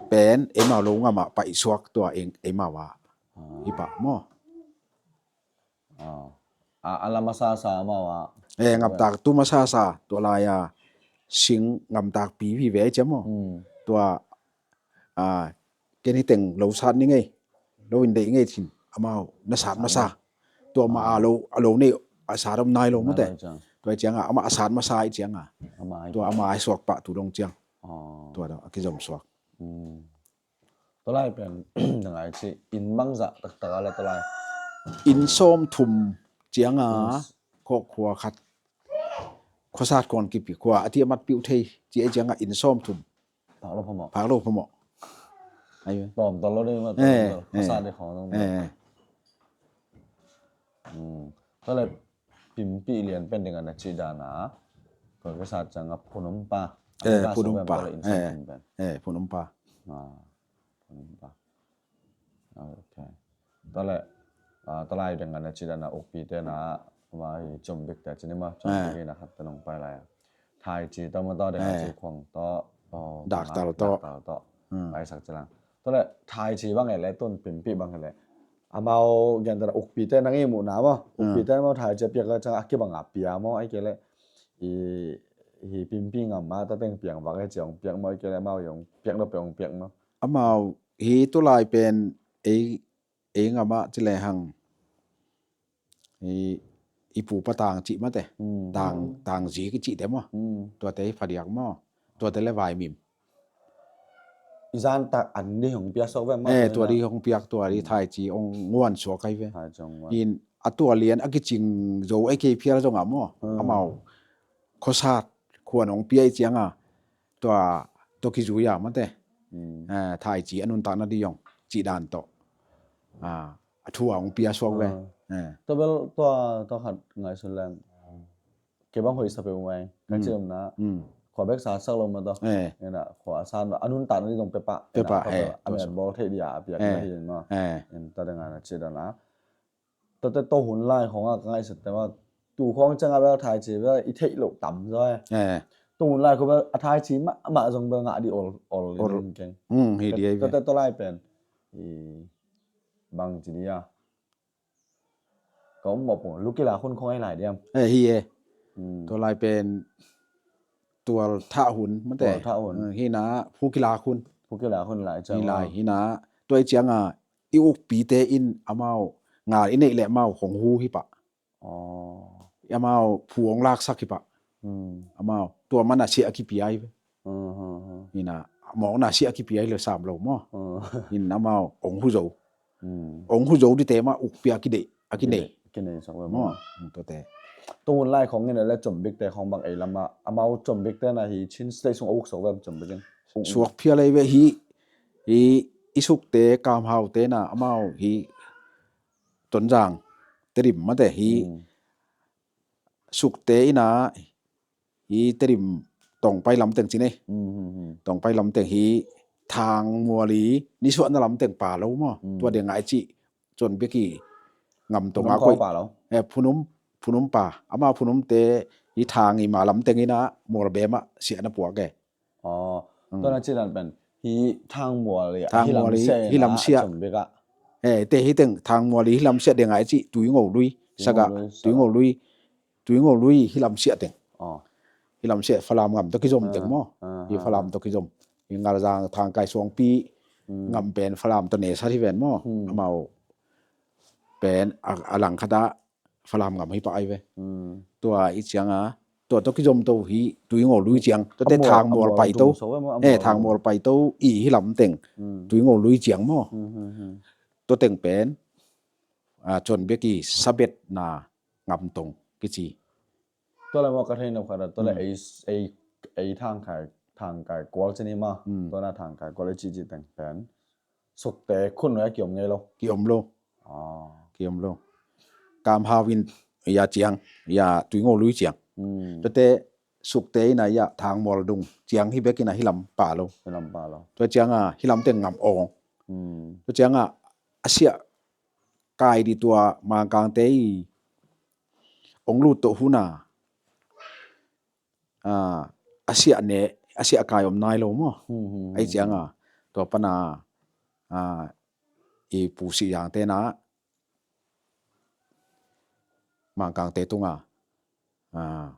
Pen eimau lo ngam a paisuak tua ei, eimau a. Ah. Hi pah maw. Ah. A, a la masasa amau a. Eh, ngamtak tu masasa, tua lai a sing ngamtak pi vive ai ciam maw. Hmm. Tua, a, ken hi teng lo sat ni ngei, lo in deih ngei cin, amau na sat masa. Tua ma a lo, a lo nei, a sat om nai lo mate. Tua ai ciang a, amah a sat masa ai ciang a. Tua amah ai suak pah tu dong ciang. Oh. Tua dong, a kizom suak. Hmm. Tua lai pen, na ngai ci, inn bangzah taktak a le tua lai. Inn sawmthum cianga, inn s- khua, khua khat, khuasat khuan kipi khua, a ti a mat piu thei, ci a cianga inn sawmthum. Phak lo phamawh. Phak lo phamawh. Ai ve. Tawm tal lo ding ma, eh, tawm tal. Eh. Khuasat ding khawng dong. Eh. Hmm. Tua le, Pimpih lian pen ding a na ci dan a. Kua khuasat cianga phunumpa. Eh, phunumpa. Tua le inn sawmthum pen. Eh, phunumpa. Ah, phunumpa. Ok. Tua le, ah, tua lai ding a na ci dan a ukpi te na, ma hi cumbik te ci ni ma, cumbik hi na khat te nong pai lai a. Thaici tawh ma tawh ding a ci khuang tawh, oh, daktal tawh. Daktal tawh. Hmm. Paisak ci lang. Tua le thaici bang e le tun pimpih bang e le. Amau gen dan a ukpi te nang i muhna maw. Hmm. Ukpi te amau thaici a piak le ciang a kibang a pia maw, ai ke le. I, hi pimpih ngam ma ta teng piang vak e ci ong piak maw, ai ke le amau i ong piak lo pe ong piak maw. Amau hi tua lai pen ei, ei ngam a ci le hang. I, i pu pa tang cih mate. Mm. Tang, tang zik i cih te maw. Mm. Tuate i phadiak maw. Tuate le vaimim. I zan tak an di hong piak suak ve maw. Eh, tua di hong piak, tua di thaici ong nguan suak ai ve. Thaici ong nguan. In a tua lian a kicing zo ai kei phial zong a maw. Mm. Amau khuasat khuan ong pia i cianga. Tua, tua kizui a mate. Mm. Eh, thaici a nuntakna di ong. Cih dan tawh. Ah, a thu a ong pia suak ve. Ah. Eh. Tua bel tua, tua khat ngaihsun leng. Kei bang hoih sa peuh mai. Ka ci omna. Mm. Khua bek sa sak lo ma tawh. Eh. Ina, khua a san a nuntakna di zong pepa. Pepa, ina, eh, khua a miat bawl thei di a, a piak na hi ma. Eh. In ta ding a na ci dan a. Tate to hun lai khong a ka ngaihsut te ma. Tu khong ciang a bel thaici bel i theih loh tam zaw e. Eh. To hun lai khong bel a thaici mah, mah zong bel ngah di ol, ol, ol. Keng. Mm, hi di ai ve. Tate to lai pen. I bang ci di a. Ka um mawh pung, lu kila khun khong ai lai diam. Eh, hi e. Hmm. Tua lai pen tual thah hun, mate. Tual thah hun. Eh, hi na, phu kila khun. Phu kila khun lai ciang. Hi lai, hi na. Tua i cianga, i ukpite in amau, ngal i neih le amau, hong hu hi pah. Oh. Amau, phu hong laksak hi pah. Hmm. Amau, tua mana siah a kipia hi ve. Hmm, hmm, hmm. Hi na, mawkna siah a kipia hi le sam lo maw. Hmm. Hi na amau, hong hu zo. Hmm. Ong hu zo dite mah ukpi a kideih, a kinei. Kinei, kinei sak ve maw. Maw, tuate. Tua hun lai khong in a le combikte khong bang ei lamah, amau combikte na hi Chin State sung a uk sak ve combik in. Suak phial ei ve hi, hi i sukte kamhaute na amau hi Tonzang, Tedim mate hi. Hmm. Sukte ina hi Tedim tongpai lamteng ci nei. Hmm, hmm, hmm. Tongpai lamteng hi Thangmual i nisuahna lamteng pa lo maw. Hmm. Tua deng ai ci con beki ngam tong a koi. Phunum pa lo. Eh, phunum, phunum pa. Ama phunumte hi Thang i ma lamteng ina Mual bema siahna puak e. Oh, hmm. Tua na ci dan pen hi Thangmual i, Thangmual i, hi lamsiah, hi lamsiah. Combik a. Eh, te hi teng Thangmual i hi lamsiah deng ai ci Tuingo Lui, Tuingo Saga, Lui, Saga. Tuingo Lui, Tuingo Lui hi lamsiah teng. Oh. Hi lamsiah Falam ngam tawh kizom teng maw. Ah, ah. Hi Falam tawh kizom. Hi Ngalzang Thangkai Suangpi, hmm, ngam pen Falam tawh nesat hi ven maw. Hmm. Amau pen a, a langkhat ah Falam ngam hi pah ai ve. Hmm. Tua i cianga, tua tawh kizom to hi Tuingo Lui ciang. Tua te Thangmual pai to. Eh, Thangmual pai to i hi lamteng. Hmm. Tuingo Lui ciang maw. Hmm, hmm, hmm. Tua teng pen, ah, con beki sabetna ngam tong kici. Tua le maw ka thei nop khat a, tua le ei, ei, ei Thangkai, Thangkai kual ci ni maw. Hmm. Tua na Thangkai kual ei ci ci teng pen. Sukte khun noi a kiom ngei lo. Kiom lo. Ah. Kiom lo. Kamhau in ya ciang, ya Tuingo Lui ciang. Hmm. Tuate sukte ina ya Thangmual dung ciang hi bek ina hi lam pa lo. Hi lam pa lo. Tua cianga hi lamteng ngam ong. Hmm. Tua cianga a siah kai di tua Mangkangte i ong lut toh huna. Ah, a siah ne, a siah kai om nai lo maw. Hmm, hmm, hmm. Ai cianga tua pana, ah, i Pu Si Yangte na Mangkangte tunga, ah,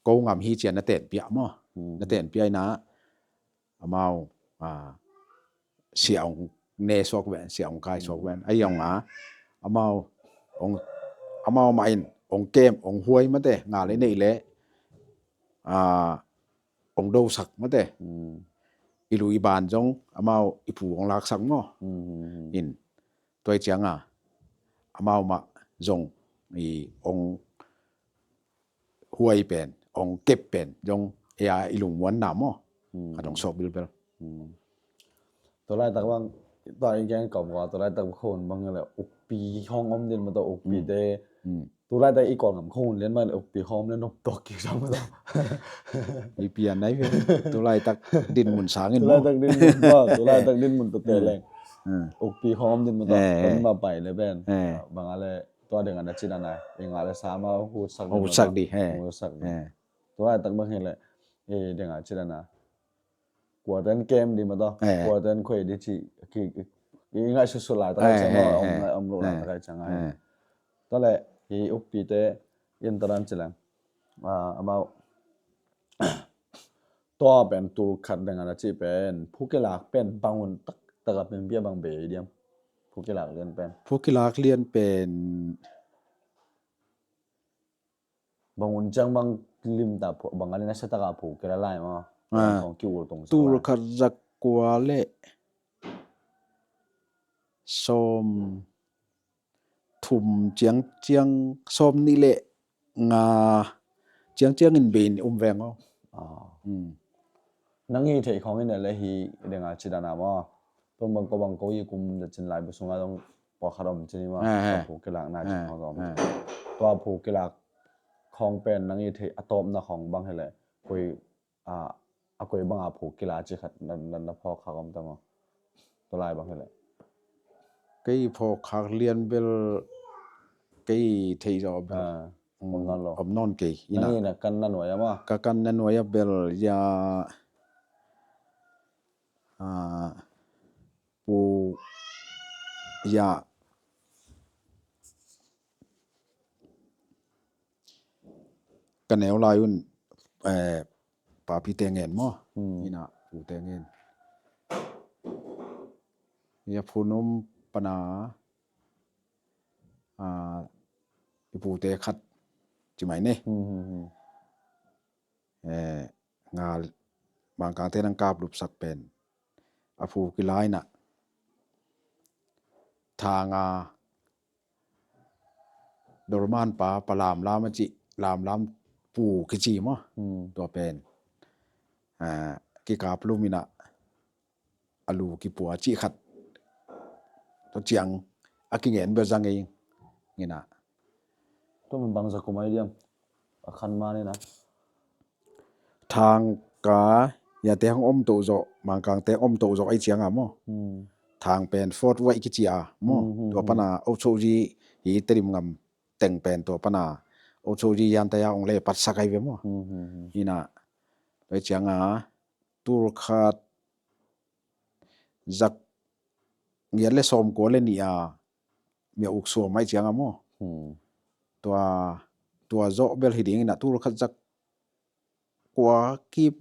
ko ngam hi cian na tenpiah maw. Hmm. Na tenpiah ina amau, ah, siah ong ne suak ven, siah ong kai suak ven. Ai ong a, amau ong, amau mah in ong kem, ong huai mate, ngal i neih le, ah, ong dosak mate. Hmm. i lui i ban zong amau i pu hong laksak maw. Mm. In tua i cianga amau mah zong i hong huai pen, hong kep pen zong ei a i lungmuanna maw. Mm. A dong sawk bilbel. Mm. Tua laitak bang, tua i gen kawm kua, tua laitak bang khun bang le ukpi hong om din maw, tua ukpi te. Mm. Tua laitak i Kawlgam khun lian bang le ukpi hong om le nop tok kik sam maw tua. I pian nai ve. Tua laitak din mun sangin maw. Tua laitak din mun maw, tua laitak din mun tua te leng. Mm. Ukpi hong om din maw tua. Eh, eh. Kon ma pai le ben. Eh. Bang a le tua ding a na cin a nai. Ing a le sa maw hutsak din maw tua. Hutsak di, eh. Hutsak di. Eh. Tua laitak bang hi le. Eh, ding a cin a na. Kuaten kem di maw tua. Eh. Kuaten khoi di ci. Ki, ki, ki ngai susu lai ta. Eh, sa maw, eh, om, eh, om lo lai, eh, ta kai ciang ai. Eh. Tua le, hi ukpi te, in taran ci lang. Ah, amau. Tua pen tul khat ding a na ci pen. Phukilak pen, bangun tak, tak a pen bia bang be diam. Phukilak lian pen. Phukilak lian pen. Bangun ciang bang lim ta phu, bang a le na sa taka phu kila lai maw. Ah. Kong ki ul tong sa lai. Tul khat za kua le sawm thum ciang ciang sawm nih le nga ciang ciang in bein um veng aw. Ah. Hmm. Nang i theih khawng in a le hi ding a ci dan a maw. Tua bang ko bang ko i kum da cin lai bu sunga dong pawlkhat om cin i maw. Eh, eh. Tua phu kilak na cin khawng dong. Eh. Tua phu kilak khawng pen nang i theih a tawpna khawng bang hi le. Koi a, a koi bang a phu kila ci khat na, na, na phawk khak om ta maw. Tua lai bang hi le. Kei phawk khak lian bel kei theih zawh bel. Ah. Om nawn lo. Om nawn kei. Ina. Nang ina kan na nuai a maw. Ka kan na nuai a bel ya. Ah, pu ya. Ka neu lai un, eh, papi te ngen maw. Hmm. Ina, pu te ngen. Ya phu num pana. Ah, i pute khat ci mai ne. Hmm, hmm, hmm. Eh, ngal Mangkangte nang kap lupsak pen. A phu kilai na. Thanga Dorman pa, pa lamlam a ci, lamlam pu kici maw. Hmm. Tua pen. Ah, kikap lum ina. A lu kipua cih khat. Tua ciang a kingen bia zang ei. Ngina. Tua min bang za kum ai diam. A khan ma ni na. Thangka, ya te hong om to zo, Mangkang te hong om to zo ai ciang a maw. Hmm. Thang pen Fort Wright kici a maw. Hmm, hmm, hmm. Tua pana, Ochoji hi Tedim ngam teng pen tua pana. Ochoji yan te ya ong le pat sak ai ve maw. Hmm, hmm, hmm. Ina. Tua ciang a, tul khat zak ngiat le sawm kua le nih a mia uk suam ai ciang a maw. Hmm. Tua, tua zawh bel hi ding ina tul khat zak kua kim.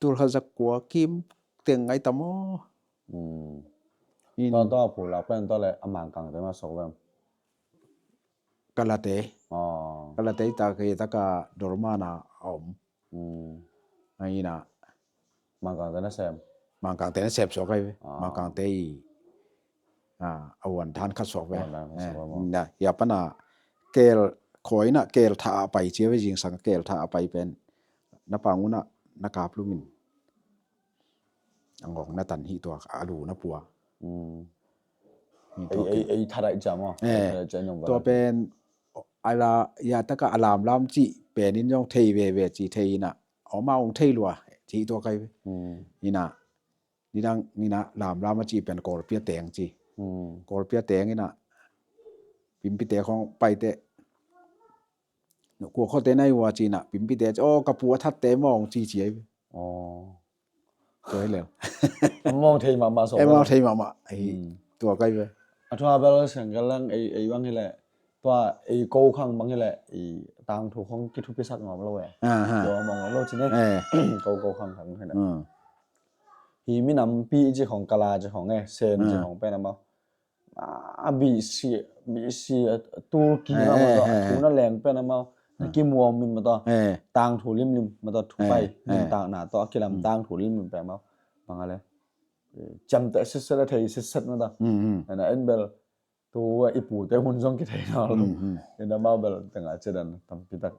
Tul khat zak kua kim teng ai ta maw. Hmm. In. Tua, tua phu lak pen tua le a Mangkang te ma sok vem. Kalate. Oh. Kalate i ta kei ta ka Dorman a om. Hmm. Ai na. Mangkang te na sem. Mangkang te na sem suak ai ve. Ah. Mangkang te i, ah, a uan than khat suak ve. Uan than khat suak ve. Eh, na, ya pana kel khoi na kel tha a pai cia ve zingsang kel tha a pai pen. Na pang una na kap lumin. A ngawng na tan hi tua a lu na pua. Hmm. Hi tua ei, ei, pen. Ei tha dai cia maw. Eh. Ei tha dai cia nong tua pen, ai la, ya taka a lamlam ci, pen in zong thei veve ci, thei ina. Oma ong thei lua, ci tua kai ve. Hmm. Ina, nidang, ina lamlam a ci pen Kawlpia teng ci. Hmm. Kawlpia teng ina, Pimpite khong paite. Kua khote nai ua ci ina, Pimpite ci, o, ka pu a thatte mong ci ci ai ve. Oh. Tua hi lel. Mong thei mahmah sawm. Ei mong thei mahmah. Ei, hmm, tua kai ve. A thua bel seng ka lang ei, ei bang hi le. Tua ei ko khang bang hi le. Ei tang thu khong kithupisak ngawm lo e. Aha. Tua mong ngawm lo ci ne. Eh. Ko, ko khang khang hi le. Hmm. Hi minampi ci khong kala ci khong e. Sen ci khong pen a mau. A, a B C, B C, a, Turkey, eh, mah, eh, mah, eh, thu na leng pen amau. Na kimuam min mata. Tangthu limlim mata, thupai limtakna tawh a kilam tangthu limlim pek mau. Bang a le, ciamteh sitset a thei sitset mata. Ena en bel tu a i pute hun zong kithei na lo. Ena mau bel tengah cedan tampitak.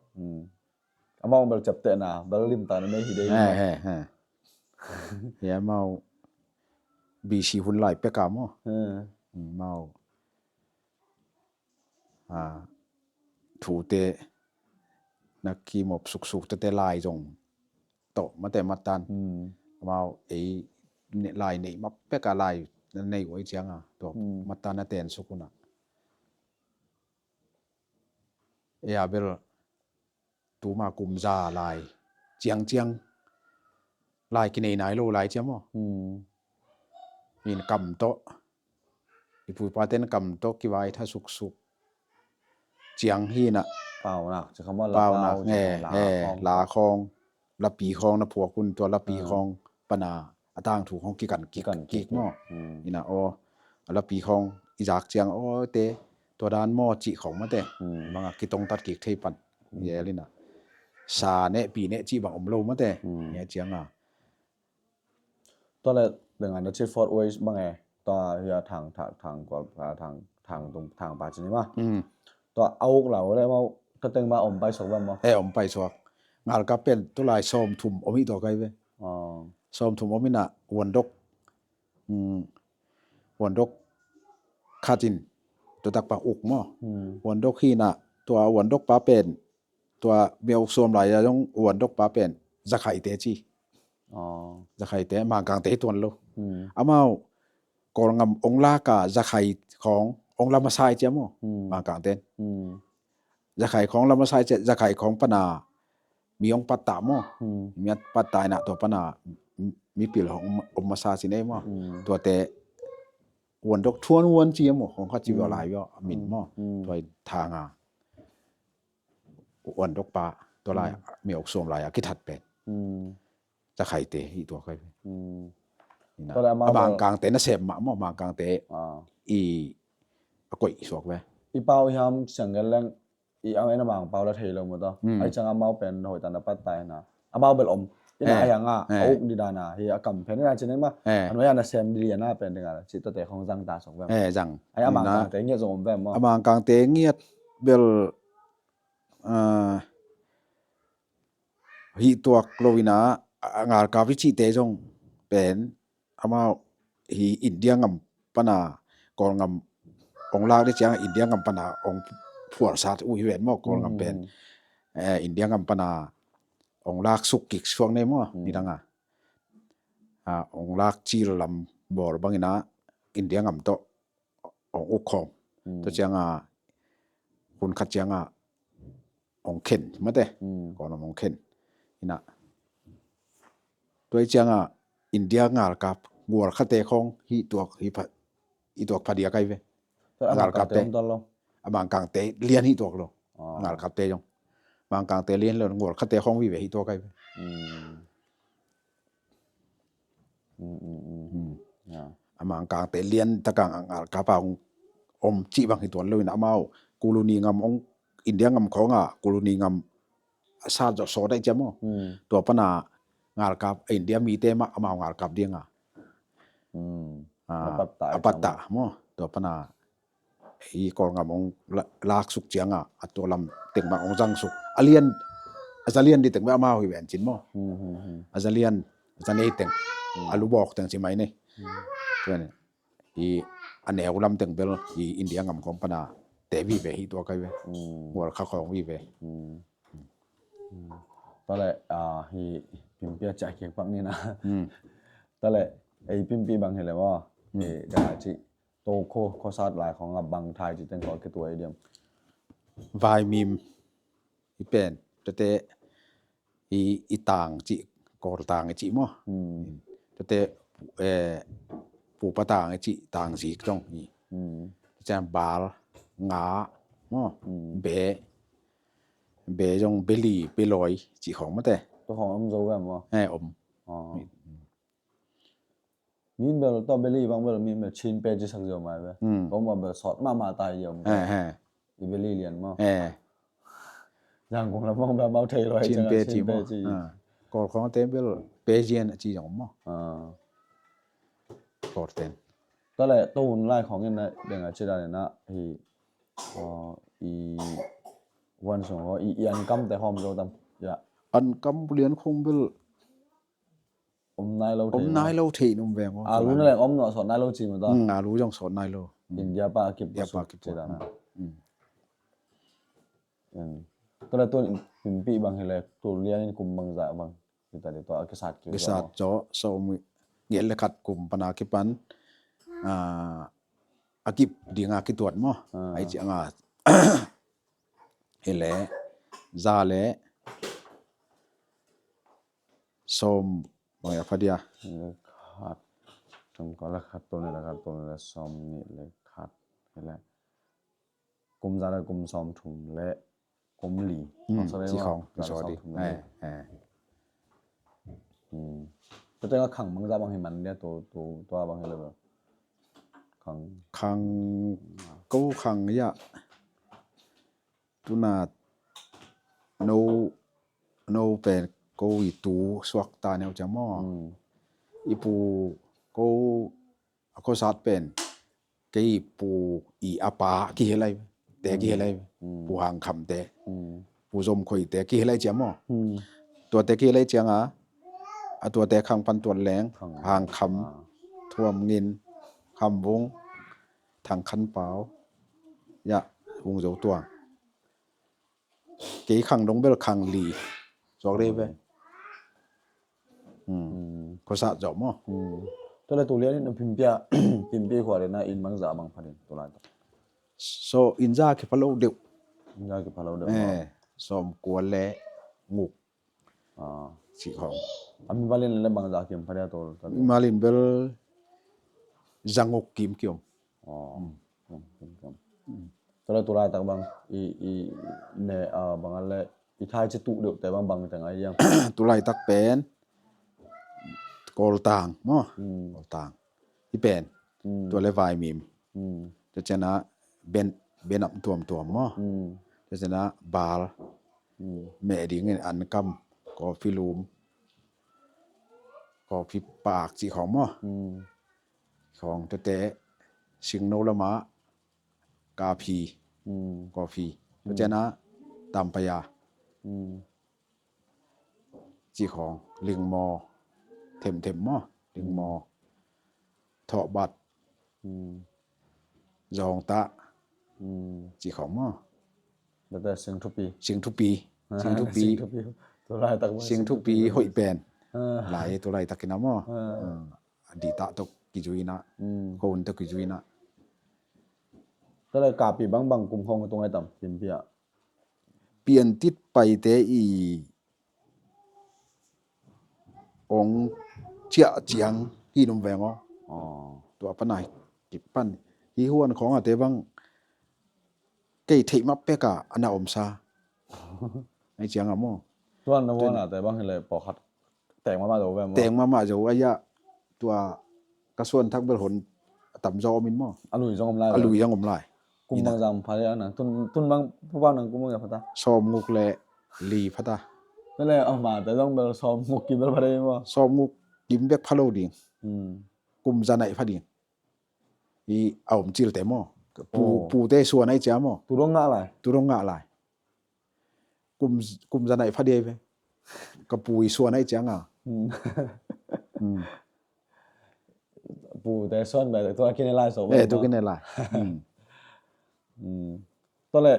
Amau bel ciaptehna bel limtakna nei hi dei. Hi amau B C hun lai pek a maw. Mau thute na kimop suksuk tete lai zong tawh mate matan. Amau ei lai nei mapek a lai na nei uh ei cianga tawh matan na ten suk una. Ei a bel tuma kum za lai ciangciang lai kinei nai lo lai cia maw. In kam tawh i puipaten kam tawh kivai tha suksuk ciang hi na. Paunak, paunak, la khawng, lapi khawng na phuak un, tua lapi khawng pana a tangthu khawng kikan kik maw. Ina aw, a lapi khawng i zak ciang aw te, tua dan maw cih khawng mate. Banga kitongtat kik thei pan. Yel ina sa ne pi ne cih bang om lo mate. Nia cianga tua le dengan na chi Fort Wayne bang e. Tua hia thang, thang, thang kual, thang, thang tung, thang pa cini ma. Tua a uk lau le mau ka teng ma om pai sok bang ma. E om pai sok. Ngal ka pen tu lai sawm thum om hi tua kai ve. Sawm thum om ina wandok. Wandok khatin tua tak pa uk maw. Wandok hi na tua wandok pa pen tua mia uk sawm lai a zong wandok pa pen zakhaite ci. Zakhaite, mangkangte hi tuan lo. Amau kawlngam ong laka zakhai khawng ong la masa i cia maw. Mangkangten zakhai khawng la masa i cia, zakhai khawng pana mi ong patta maw. Mi patta ina tua pana mipil hong om masa ci nei maw. Tuate wandok thuan wan ci maw, hong kha ci via lai via min maw. Tua thanga wandok pa tua lai mi uk sawm lai a kithat pen zakhaite hi tua kai. A mangkangte na sem mah maw, mangkangte i a koih suak ve. I pau i ham siang gel leng i am en a mangpau la thei lo maw ta. Ai cang amau pen hoih ta na pat tai na amau bel om. Ina ai anga a uk di dana hi a kam pen ina cine ma. Anoi ana sem di ana pen dinga ci tate khong zang ta sok ve. Zang. Ai a mangkangte ngiat zong om ve maw. A mangkangte ngiat bel hih tuak lo ina a ngalkap i cihte zong pen amau hi India ngam pana kawlngam ong lak di ciang India ngam pana ong phualsat uh hi ven maw kawlngam pen. India ngam pana ong lak suk kik suak nei maw nidanga ong lak cil lam bawl bangina India ngam tawh ong uk khawm. Tua cianga hun khat cianga ong khen mate. Kawlngam ong khen ina tua i cianga India ngalkap gual khate khawng hi tuak hi pha, hi tuak pha dia kai ve. Ngalkapte a mangkangte lian hi tuak lo. Ngalkapte zong mangkangte lian lo gual khate khawng vive hi tuak kai ve. A mangkangte lian takang a ngalkapa ong om cih bang hi tuan lo ina amau kuluni ngam ong India ngam khawnga kuluni ngam a sat zawh sawt aih ciam aw. Tua pana ngalkap India mite mah amau ngalkap dinga a patta maw. Tua pana hi Kawlngam ong laksuk cianga a tua lam teng mah ong zangsuk a lian a za lian di teng mah amau hi ven cin maw. A za lian a za nei teng a lubawk teng ci mai nei. Hi a neu lam teng bel hi India ngam khawng pana te vive hi tua kai ve. Gual kha khawng vive. Tale hi pimpia ciah kik pak nina. Tale ei pimpi bang hi le maw. Ei dana ci to kho khosat lai khawng a bang thai ci teng khaw kituai diam. Vaimim i pen tete i tang ci Kawl tang i ci maw. Tete pupa tang i ci tang zik tong i cian bal nga maw. Be be zong beli beloi ci khawng mate. To khawng om zo ve maw. Om. Min bel tawh beli bang bel min bel chin pe ci sak zio mai ve. Kong bang bel sawt mahmah tai zio mai. I beli lian maw. Yangon lam bang bia mau thei lo, Chin Pe ci maw. Kawl khawng te bel Pezian a ci zong maw. Kawl ten. Tua le, tua hun lai khawng in na, deng a ci dan in na, hi, i huan sung ho, i, i an kam te hawm zo tam. Ya. An kam lian khawng bel om nai lo thei, om nai lo thei in om veng. Alu na leng om no, sawt nai lo ci maw ta. Alu zong sawt nai lo. India pa kip, India pa kip ci dan na. Tua le, tua in pimpih bang hi le, tua lian in kum bangzah bang hi ta le, tua a kisat kik, kisat zo, sawm nget le khat kum pan a kipan, a kip ding a kituat maw. Ai ciang a hi le, za le sawm, bang a pha dia. Khat, kum khat le khat, tul nih le khat, tul nih le sawm nih le khat hi le, kum za le kum sawm thum le kum li. Ci khawng, za le sawm thum le li. Tua tengah khang bangzah bang hi man dia, tua, tua, tua bang hi le bang. Khang. Khang, ko khang ya. Tuna no, no pen ko i tu suak ta neu cia maw. I pu ko a ko sat pen kei pu i a pa kihelai, te kihelai, Pu Hang Kham te, Pu Zom Khoi te kihelai cia maw. Tua te kihelai ciang a, a tua te khang pan tuat leng, Hang Kham, Thuam Ngin, Kham Vung, Thang Khan Pau, ya, Vung Zo Tuang. Kei khang dong bel khang li. Suak dei ve. Ko sat zo maw. Tua le tu lian in pimpia, pimpia khua le na in bangzah bang pha ding tu lai ta. So in za kipha lo deuh. In za kipha lo deuh. Sawm kua le nguk. Ci khawng. A mimal in le bangzah kim pha dia tu. Mimal in bel za nguk kim kiom. Tua le tu laitak bang i, i ne, bang a le i thai ci tuh deuh te bang bang te ngai diam. Tu laitak pen Kawltang maw. Kawltang. I pen. Tua le Vaimim. Tua ciang a ben, ben ap tuamtuam maw. Tua ciang a bal. Meh dingin an kam, kawpi lum, kawpi paak ci khawng maw. Khawng tete, singno lama, kapi, kawpi. Tua ciang a tampaya. Ci khawng, lingmaw, themthem maw, lingmaw. Thawhbat. Zawngtah. Ci khawng maw. Singthupi. Singthupi. Singthupi. Singthupi hoih pen. Lai tu laitak in a maw. A dih tah tawh kizui in a. Ko un tawh kizui in a. Tua le kapi bangbang kum khawng tung ai tam, pimpia. Piantit paite i ong ciah ciang hi num veng aw. Tua pan a hi pan hi huan khawng a te bang kei theih mah pek a ana omsa. Ai ciang a maw. Tuan na huan a te bang hi le pawlkhat teng mahmah zo ve maw. Teng mahmah zo a ia tua ka suan thak bel hon a tam zaw om in maw. A lui zong om lai. A lui zong om lai. Kum bang zam pha le a nang tun, tun bang pu bang nang kum bang ya pha ta. Sawm nguk le li pha ta. Te le a ma te zong bel sawm nguk kim bel pha le maw. Sawm nguk kim bek pha lo ding. Kum za naih pha ding. I a om cil te maw. Pu, pu te suan ai cia maw. Tu dong ngah lai. Tu dong ngah lai. Kum, kum za naih pha dia i ve. Ka pu i suan ai ciang a. Pu te suan bai tu a kine lai so. Eh, tu kine lai. Tua le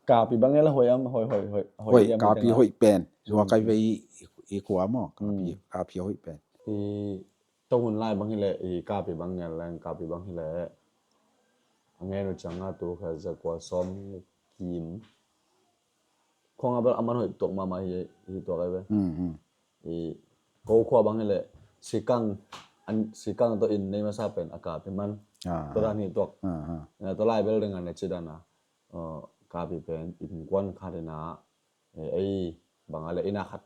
kapi bang e la hoih am, hoih, hoih, hoih, hoih, kapi hoih pen. Zua kai ve i, i khua maw. Kapi, kapi hoih pen. I Tua hun lai bang hi le, i kapi bang ngel leng, kapi bang hi le. A ngel uh ciang a tu kha za kua sawm kim. Khong a bel a man hoih tuak mahmah hi, hi tuak ai ve. I ko khua bang hi le, sikang, an, sikang tawh inn nei masa pen a kapi man. Tua dan hi tuak. Tua lai bel ding a na ci dan a. Kapi pen innkuan khat in a, ei bang a le inn a khat.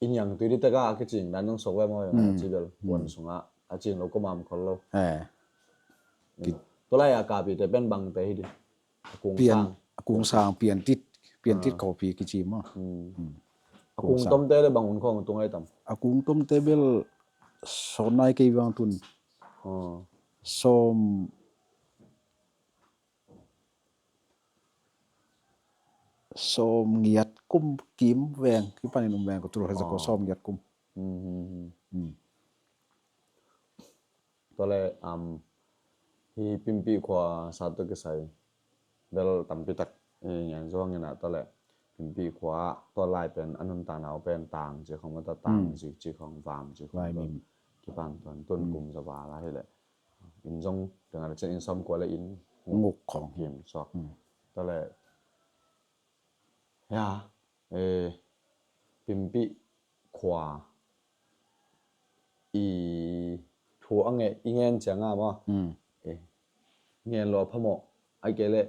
Inn yang tui di teka a kicing dan nong sok ve maw, yang a ci bel puan sunga a cing lo ko mam khol lo. Tulai a kapi te pen bang te hi di. A kung sang. A kung sang piantit, piantit Ah. kopi kici maw. Hmm. Hmm. A kung Kung sang. tomte le bang hun khawng tung ai tam. A kung tomte bel sawt nai kei vang tun. Ah. Sawm, sawm ngiat kum kim veng, kipanin um veng ko tul khat za kua Ah. sawm ngiat kum. Hmm, hmm, hmm. Hmm. Tua le, um, hi Pimpih khua sat tawh kisai bel tampi tak i ngen zuang in ah, tua le Pimpih khua tua lai pen a nuntakna uh pen tang ci khong mah, tua tang Hmm. ci, ci khong, vam ci khong Vai tua mim. kipan tuan tun Hmm. kum za val a hi le. Inn zong tengah le cin inn sawm kua le inn Nguk khong. kim suak. Hmm. Tua le, ya, eh, Pimpih khua i thu a nge, i ngen ciang a maw. Hmm. Eh, ngen lo a phamawh, a kei le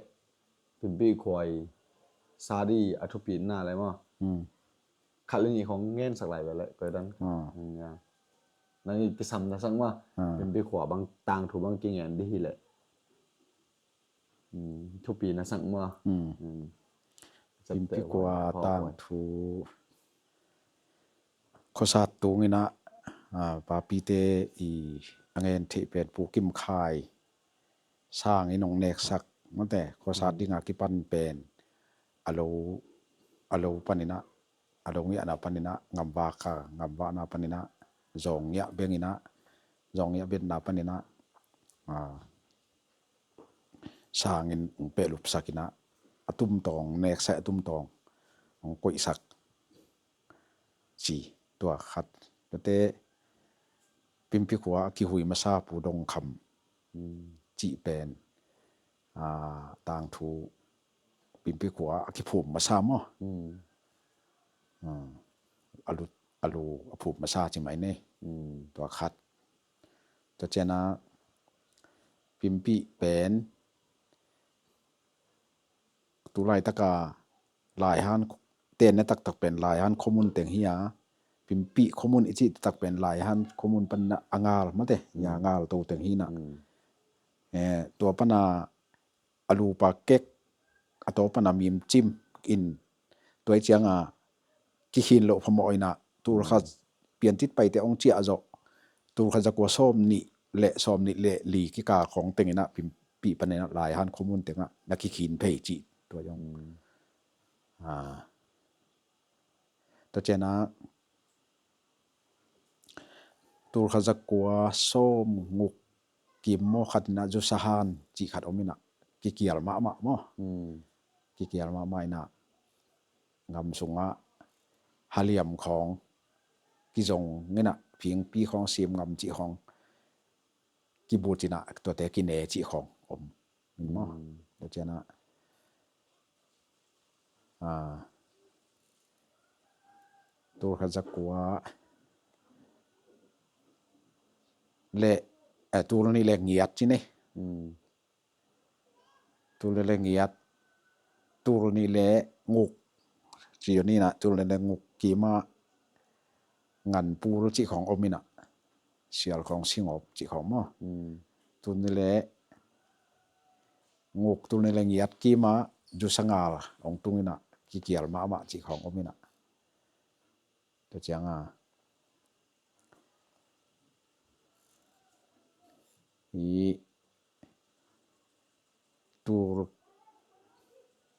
Pimpih khua i sat i a thupitna le maw. Hmm. Khat le nih khong ngen sak lai ve le, koi dan. Ah. Hmm, ya. Nang i kisam na sak maw. Ah. Pimpih khua bang tangthu bang kingen di hi le. Hmm, thupi na sak maw. Hmm. Hmm. Pimpih khua tangthu. Khuasat tung in ah, ah, papite i a ngen theih pen Pu Kim Khai sang in hong neksak, mate, khuasat Hmm. ding a kipan pen a lo, a lo pan in ah, a lo ngiahna pan in ah, ngamvak a, ngamvakna pan in ah, zawng ngiah beng in ah, zawng ngiah betna pan in ah, ah, sang in hong pehlupsak in ah, a tumtawng, neksak a tumtawng hong koihsak ci, tua khat. Tuate Pimpih khua a kihui masa Pu Dong Kham Hmm. cih pen, ah, tangthu Pimpih khua a kiphum masa maw. Hmm. Ah, a lu, a lu a phum masa ci mai ni. Hmm. Tua khat. Tua ciang a Pimpih pen tu laitak a Laihan, tenna taktak pen Laihan khuamun teng hi a, Pimpih khuamun i cih taktak pen Laihan khuamun pan a ngal, mate, ya Hmm. ngal to teng hi na. Hmm. Eh, tua pan a a lupa kek, a to pan a mim cim in, tua i ciang a kikhin loh phamawh in ah, tul khat Hmm. piantit paite hong ciah zawh, tul khat za kua sawm nih le sawm nih le li kikal khong teng in ah Pimpih pan in ah Laihan khuamun teng ah na kikhin phei cih tua zong. Hmm. Ah. Tua ciang a tul khat za kua sawm nguk kim maw, khat in ah Zu Sa Han cih khat om in ah, kikial mahmah maw. Hmm. Kikial mahmah in ah, ngam sung ah haliam khong kizong in ah, phingpi khong, sim ngam cih khong kibut in ah, tuate kine cih khong om. Maw. Hmm. Tua ciang a, ah, tul khat za kua le, eh, tul nih le ngiat ci ni. Hmm. Tul nih le ngiat, tul nih le nguk ci ni na, tul nih le nguk kim a ngan pul cih khong om in ah, sial khong singawp cih khong maw. Hmm. Tul nih le nguk, tul nih le ngiat kim a Zu Sa ngal hong tung in ah, kikial mahmah cih khong om in ah. Tua ciang a, i tul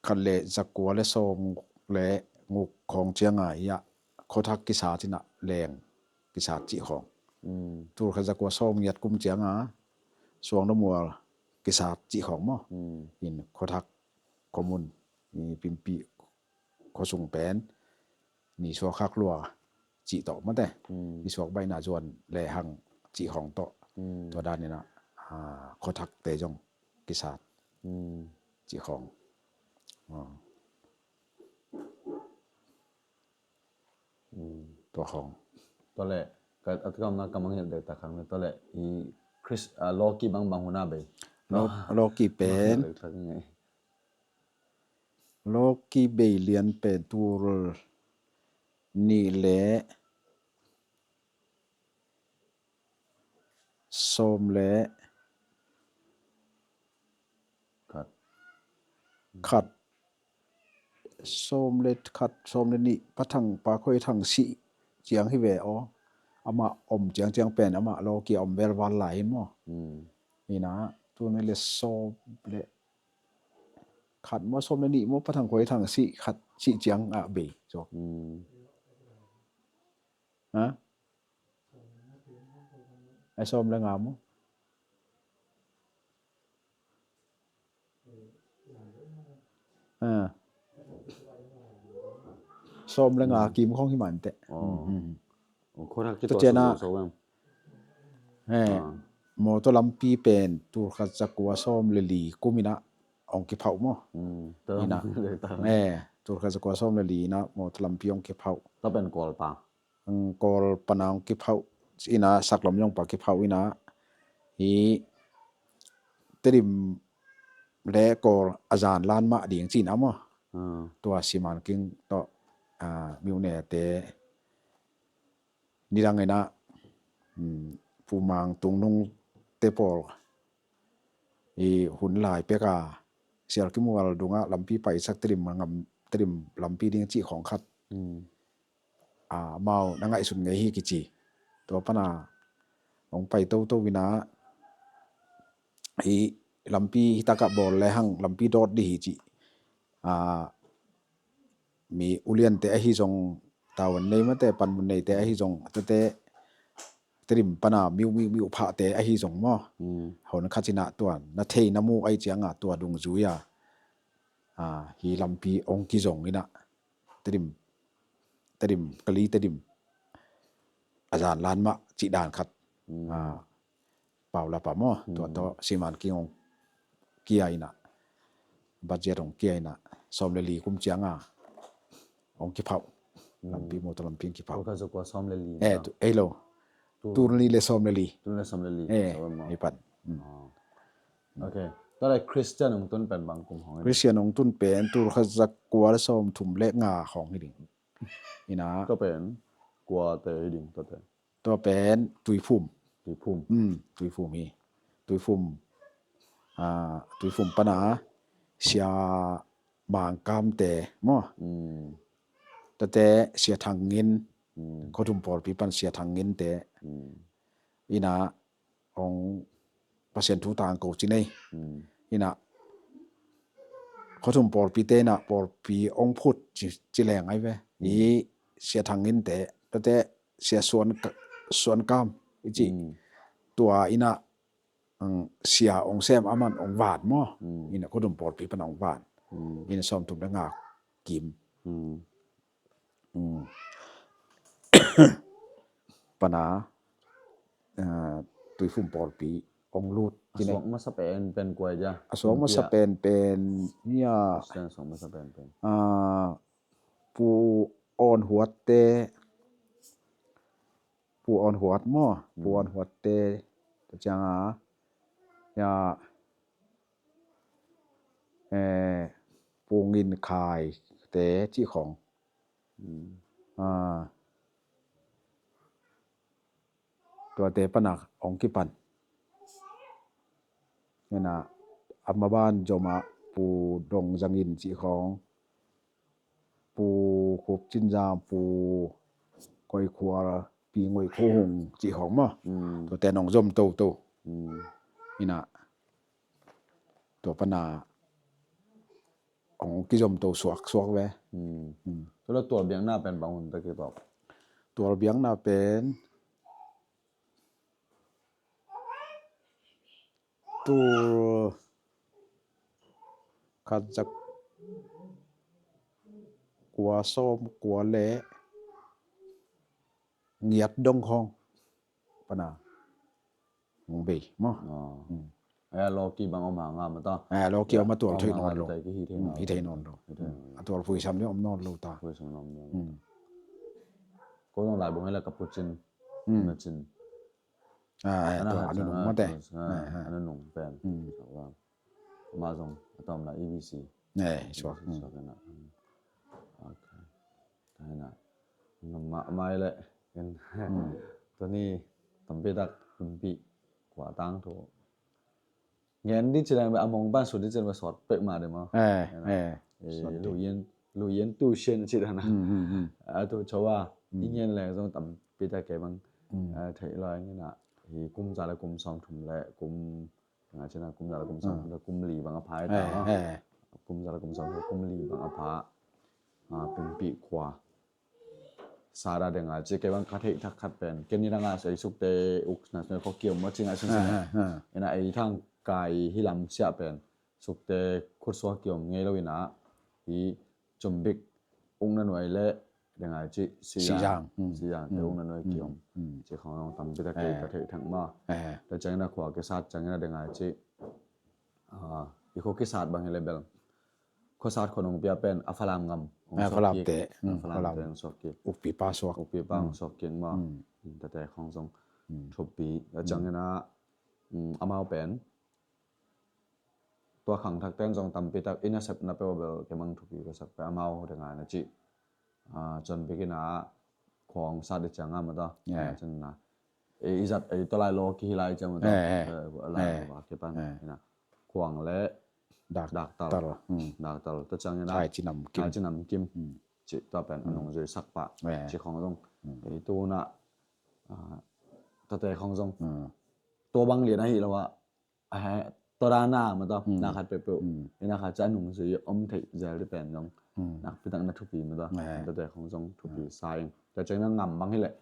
khat le za kua le sawm le nguk khong ciang a, ya, khuathak kisat in ah, leng kisat cih khong. Hmm. Tul khat za kua sawm ngiat kum ciang a, suang dawmual kisat cih khong maw. Hmm. In khuathak khuamun, i Pimpih khuasung pen ni suak khak lua cih tawh, mate. Hmm. Ni suak baihna zuan lehang cih khong tawh. Hmm. Tua dan in ah, ah, khuathakte zong kisat Hmm. cih khong. Ah. Hmm. Tua khong. Tua le, ka, a kamna ka mangngilh dektak khang le, tua le, i Khrist, ah, lawki bang bang hun a bei. Law-, lawki pen. Mangngilh dektak ngai. Lawki bei lian pen tul nih le sawm le khat. Khat. sawm le khat, sawm le nih, Pa Thang, Pa Khoi Thang sih ciang hi ve aw. Amah om ciangciang pen amah lawki a om velval lai hi maw? Mm. Ina, tuni le sawm le khat maw, sawm le nih maw, Pa Thang Khoi Thang sih khat, sih ciang a bei. So. Mm. Ha? Ai sawm le nga maw? Ah. Sawm le nga kim khong hi mah inteh. Oh. Mm, mm. Oh, khawnak tua ciang a, eh, mawtaw lampi pen tulkhat zakua sawm le li kum ina hong kiphauh maw? Mm. Ina. Eh, tulkhat zakua sawm le li ina mawtaw lampi hong kiphauh. Tua pen Kawl pan. Kawl pana hong kiphauh ina, Saklam zong pa kiphauh ina, hi Tedim le Kawl a zan lan mah ding cihna maw? Ah. Tua Siman King tawh, ah, Myone te nidang ina, mm, Pu Mang Tung Nung te pawl i hun lai pek a Sial Kimual dungah lampi paisak Tedim ngam, Tedim lampi ding cih khong khat. Mm. Ah, amau na ngaihsut ngei hi kici. Tua pana hong pai toto ina, hi lampi hi takah bawl le hang lampi dawt di hi ci. Ah, mi uliante ahi zong, tavuan nei mate, panmun neite ahi zong, tate Tedim pana miu miu miu phate ahi zong maw? Mm. Hon khat ina tua na thei na mu ai cianga tua dungzui a, ah, hi lampi hong kizong ina. Tedim, Tedim, Kali Tedim a zan lan mah cih dan khat. Mm. Ah, paulap a maw? Tua tawh Siman King hong kia ina, budget hong kia ina, sawm le li kum cianga hong kiphauh. Mm. Lampi, mawtaw lampi hong kiphauh. Tulkhat zakua sawm le li. Eh, tu, ei lo. Tul ni le sawm le li. Tul ni le sawm le li. Eh, hi pan. Mm. Oh. Ok. Tua le Christian hong tun pen bang kum hong hi ding? Christian hong tun pen tulkhat zakua le sawm thum le nga hong hi ding. Ina. Tua pen kua te hi ding, tua te? Tua pen Tuiphum. Tuiphum. Mm, Tuiphum hi. Tuiphum. Ah, Tuiphum pana Sia Mang Kam te maw? Mm. Tate Sia Thang Ngin. Mm. Khuathum pawlpi pan Sia Thang Ngin te. Mm. Ina hong Pasian thu tangko ci nei. Mm. Ina khuathum pawlpi te ina pawlpi hong phut ci, ci leng ai ve. Mm. I Sia Thang Ngin te, tate Sia Suan Ka-, Suan Kam i ci. Mm. Tua ina, mm, sia hong sem aman hong van maw? Mm. Ina khuathum pawlpi pan hong van. Mm. Ina sawm thum le nga kim. Mm. Mm. Pana, eh, Tuiphum pawlpi hong lut. A suak masa pen pen kua dia? A suak masa pen pen, ya. A suak masa pen pen. Ah, Pu On Huat te, Pu On Huat maw? Pu On Huat te, tua cianga, ya, eh, Pu Ngin Khai te cih khong. Mm. Ah, tuate pana hong kipan. Ina, a maban zom a Pu Dong Zang In cih khong, Pu Khup Cin Zam, Pu Koi Khual, Pi Ngoi Kho Hung cih khong maw? Mm. Tuate nong zom toto. Mm. Ina, tua pana hong kizom to suaksuak ve. Hmm. Hmm. Tua leh tualbiakna pen bang hun ta kituak? Tualbiakna pen tulkhat zakua sawmkua leh ngiat dong khong pana hong bei maw. Aw. Hmm. Ai, a lawki bang om hang a, mata. Ai, a lawki om a tual thei nawn lo. Hong hang a, hong hang a, hong hang a. Hmm, hi thei nawn lo. Hi thei nawn lo. Hmm. A tual phuisam ding om nawn lo ta. Phuisam om nawn lo. Hmm. Ko zong lai bang hi la ka pu cin. Hmm. Na cin. Ah, ai, a na tua hat a nunung mate. Ah, ah, a nunung pen. Hmm. Sa wa. Amah zong a tawm lai E B C. Eh, suak. E B C suak ina. Hmm. Ok. Tua hi na. Ngam mahmah leh. Hmm. Tua ni tampi tak hunpih kua tangthu. Ngen di ci leng beh a mong pan sut di ci leng beh sawt pek mah di maw. Eh, eh. Eh, sawt di. Lu yin lui in tu sian a ci dan a. A tu cho a i ngen leng zong tampi tak kei bang theih lai ngina hi kum za le kum sawm thum le kum nga cina kum za le kum sawm thum le kum li bang a pha i ta kum za le kum sawm thum kum li bang a pha. Pimpi khua sa da denga ci kei bang ka theih thak khat pen ken ni danga sei sukte uk na soi kho kiom ma cinga sin sin ina ei thang kai hi lam sia pen sukte khut suak kiom ngei lo ina hi cumbik ung na nuai le denga ci siyang siyang te ung na nuai kiom ci khong long tampi ta kei ka theih thak ma ta ciangina khua ke sat ciangina denga ci i kho ke sat bang hi le bel khosat khonung pia pen a Falam ngam hong suak kik. A Falam te hong suak kik. Ukpipa suak. Ukpipa hong suak kik ma. Tate khong zong thupi a ciangina amau pen tua khangthak ten zong tampi tak ina sepna peuh bel kei mang thupi ka sak peuh amau denga na ci. Cun bikina khong sat i cianga ma ta. Cun na i zat ei tolai lo kihi lai ciang mawtaw lai lo va kipan ina khuang le daktal daktal ta ciang ina thai ci nam kim ci tua pen a nungzui sak pah ci khong zong ei tuna tate khong zong tua bang lian ahi lo ah tua dana mawtaw na khat peuhpeuh ina khat ca nungzui om theih zel di pen zong nakpi tak na thupi mawtaw tate khong zong thupi sa in ta ciang na ngam bang hi leh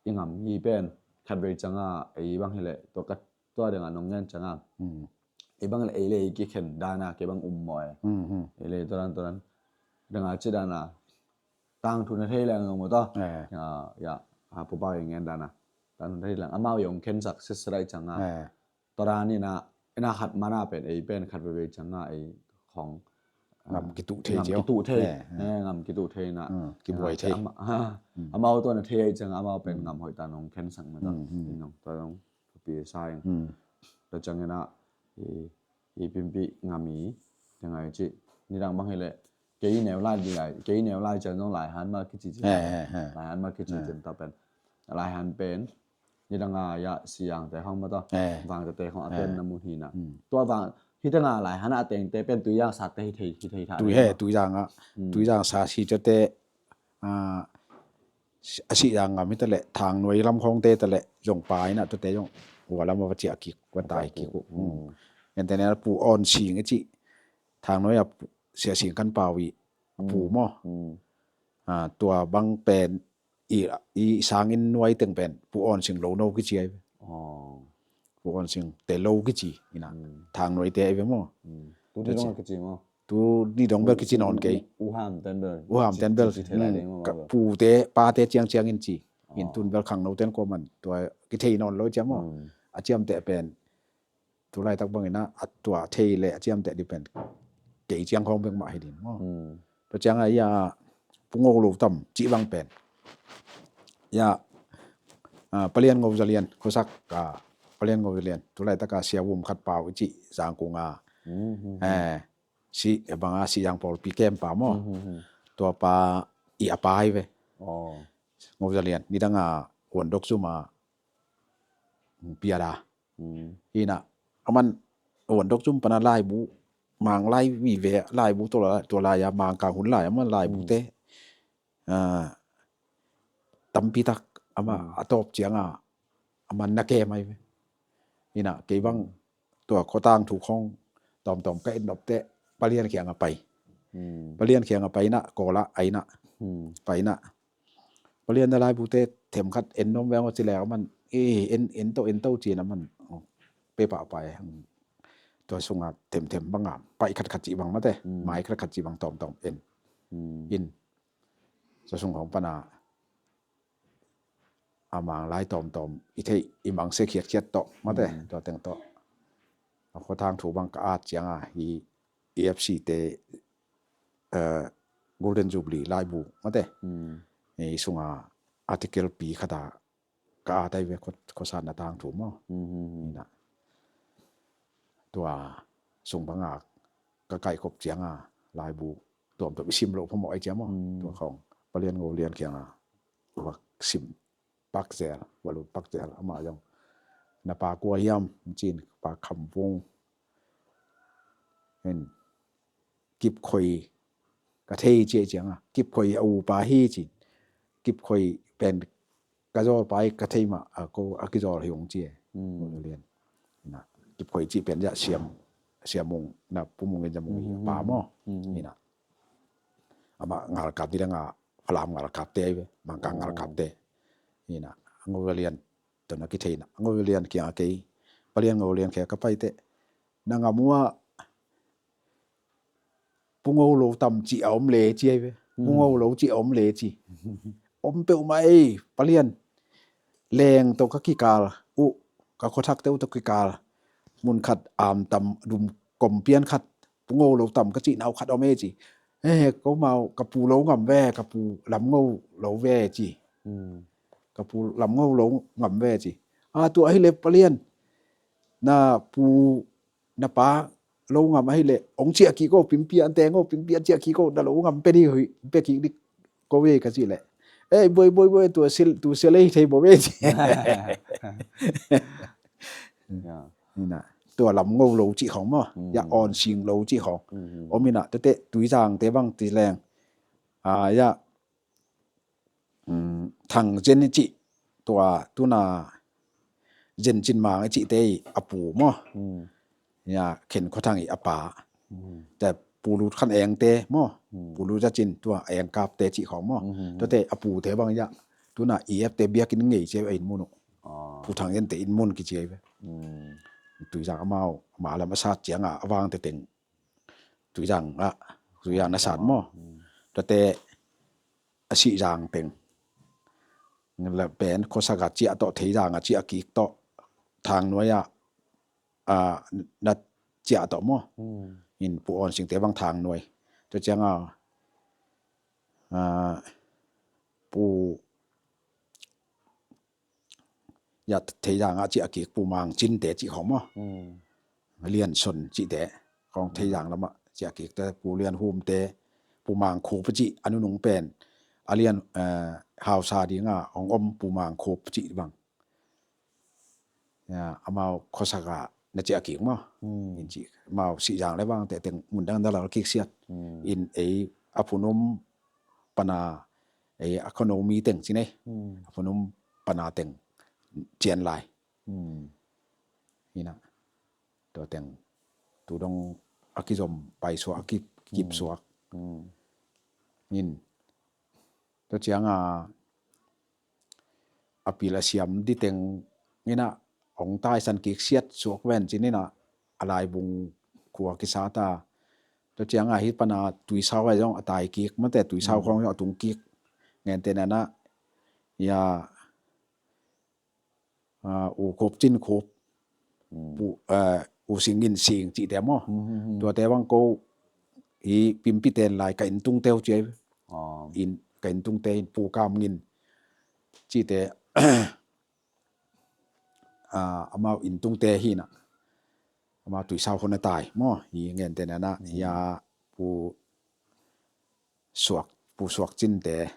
i ngam hi pen khat vei cianga ei bang hileh tua ka tua dingah nong ngen cianga ei bang le ei le ei kikhen dana kei bang um maw e ei le tua dan tua dan dingah ci dana tangthu na thei leng zong maw taw ya pupa i ngen dana tangthu na thei leng amau i ong khensak sisrai cianga tua dan ina ina khat mana pen ei pen khat veve cianga ei khong ngam kituh thei ngam kituh thei ngam kituh thei na kibuai thei amau tua na thei ei cianga amau pen ngam hoih ta nong khen sang mata nong ta nong pi sa ing ta ciangina i pimpi ngam i tengai ci nidang bang hileh kei neu lai di lai kei neu lai ciang nong lai han ma kici ci lai han ma kici ci ta pen lai han pen nidanga ya siang te hong mata vang te te hong a pen na mu hina tua vang hitanga lai han a teng te pen tuizang sa te hi thei hi thei tha tui he tuizang a tuizang sa si te te a sih zang ngam hi ta leh thang nuai lam khawngte ta leh zong pa ina tuate zong hua lam a va ciah kik va tai kik uh ente ne pu awn sing i cih thang nuai a sia sing kan pau i pu maw tua bang pen i sangin nuai teng pen pu awn sing lo no kici ai ve pu awn sing te lo kici ina thang nuai te ai ve maw tu ni dong bel kici nawn kei uham ten bel uham ten bel pute pate ciangciang in ci in tun bel khangno ten kuaman tua kithei nawn lo ciam maw a ciamteh pen tulaitak bangin a tua thei le a ciamteh di pen kei ciang khawng bek mah hi din maw tua cianga ia pungo lo tam cih bang pen ia palian ngo zalian khuasak ka palian ngo zalian tulaitaka sia vum khat pau i cih zangkunga si banga si yang pawlpi kempa maw tuapa i a pai ve ngo zalian nidanga huandok zuma piada hina aman huandok zum pana laibu mang lai vive laibu tua laia mang kang hun lai aman laibu te tampitak ama a tawp cianga aman na ke mai ve hina kei bang tua khotang thu khong tawmtawm ka et nopte palian khianga pai palian khianga paina kawla aina paina palian na laibute themkhat en nom veng aw ci leng aman en en to en to cin aman pe pahpai tua sunga themthem banga paih khatkhat cih bang mate mai khatkhat cih bang tawmtawm en in tua sung hong pana a mang lai tawmtawm i theih i mangse khiatkhiat tawh mate tua teng tawh a khuathang thu bang ka at cianga hi E F C te Golden Jubilee laibu mate i sunga article pi khata ka at ai ve khuasatna tang thu maw ina tua sung banga ka kaikhop cianga laibu tuamtuam i sim loh phamawh ai ciam maw tua khawng palian ngo lian khianga va sim pakzel va lut pakzel ama zong na pa kua hiam cin pa Kham Vung in kip khoi ka thei ci a cianga, Kipkhoi a upa hi ci. Kipkhoi pen ka zawlpa hi ka thei mah, a ko a kizawl hi ung ci e. Ngol Za Lian. Ina, Kipkhoi ci pen ya Siam, Siam Mung na Pu Mung in Za Mung hi a pa maw. Ina. Amah ngalkap didanga Falam ngalkapte ahi ve, Mangkang ngalkapte. Ina, Ngol Za Lian tawh na kithei ina, Ngol Za Lian kiangah kei, Pa Lian, Ngol Za Lian kiangah ka paite, na ngam uh ah Pu Ngo Lo Tam cih a om le ci ahi ve. Pu Ngo Lo cih a om le ci. Om peuhmah ei, Pa Lian. Leng tawh ka kikal uh, ka khuathakte uh tawh kikal mun khat, Amtam dum kom pian khat, Pu Ngo Lo Tam ka cih nau khat om e ci. Eh, ko mau ka pu lo ngam ve, ka pu Lam Ngo Lo ve ci. Ka pu Lam Ngo Lo ngam ve ci. A, tua ahih leh Pa Lian, na pu na pa lo ngam ahih leh hong ciah kik o, Pimpi an teng o, Pimpi an ciah kik o, na lo ngam pe dih, hong pia kik dih ko ve ka cih leh, ei, boi, boi, boi, tua sil, tu sil ei thei bo ve ci. Ina, tua Lam Ngo Lo cih khong maw, ya Awn Sing Lo cih khong om ina, tuate Tuizangte bang ci leng, a, ya, Thang Zen i cih, tua tuna Zen Cin Mang i cihte i a pu maw. Ya, Khen Khua Thang i a pa. Tua Pu Lut Khan Eng te maw. Pu Lut Za Cin, tua Eng Kap te cih khong maw. Tuate a pute bang ya, tuna E F te biakinn ngei ci a inn mun uh. Pu Thang Zen te inn mun kici a hi ve. Tuizang amau, ama lam a sat cianga a vangte teng Tuizang ah, Tuizang na sat maw. Tuate a Sihzang teng la pen khuasak a ciah tawh, Theizang a ciah kik tawh, Thangnuai ah, a, na ciah tawh maw. In Pu Awn Sing te bang Thangnuai. Tua cianga, a, Pu ya Theizang ah ciah kik Pu Mang Cin te cih khong maw. Lian Son cihte khong Theizang lamah ciah kik te, Pu Lian Hum te, Pu Mang Khup cih a nunung pen, a Lian, eh, Hausa dinga hong om Pu Mang Khup cih bang. Ya, amau khuasak a na ciah kik maw. In cih, amau Sihzang le vangte teng mun dang na lal kik siat. In ei a phunum pana, ei a khono mi teng ci nei. A phunum pana teng cian lai. Ina, tua teng tu dong a kizom paisuak, a ki, kipsuak. In, tua cianga a pil a siam di teng ina hong taisan kik siat suak ven cin ina, a Laibung khua kisat a. Tua cianga hih pana Tuisau ah zong a tai kik, mate Tuisau khong zong a tung kik. Ngente nana, ya, a, U Khup Cin Khup, Pu, a, U Sing Ngin Sing cihte maw. Tuate bang ko hih Pimpi ten lai ka inn tungte uh ci a hi. In, ka inn tungte in Pu Kam Ngin cihte, a, amau inn tungte hi ina. Amau Tuisau khong na tai maw. Hih ngente nana, ya, Pu Suak, Pu Suak Cin te,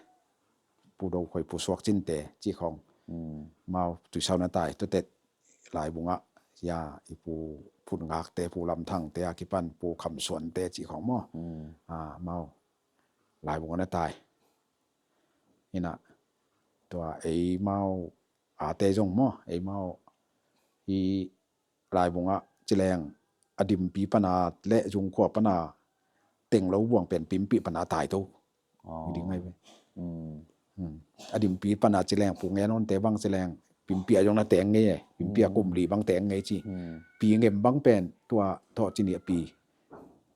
Pu Do Khoi, Pu Suak Cin te cih khong. Amau Tuisau na tai, tuate Laibung ah, ya, i Pu Phut Ngak te, Pu Lam Thang te a kipan, Pu Kham Suan te cih khong maw. A, amau Laibung ah na tai. Ina, tua eimau a te zong maw, eimau hih Laibung ah ci leng a Dimpi pana le Zungkhua pana teng lo buang pen Pimpi pana tai to. Ding ngai ve. A Dimpi pana ci leng Pu Ngen Awn te bang ci leng Pimpi ah zong na teng ngei e. Pimpi ah kum li bang teng ngei ci. Pi Ngem bang pen tua Thawh Cin i a pi,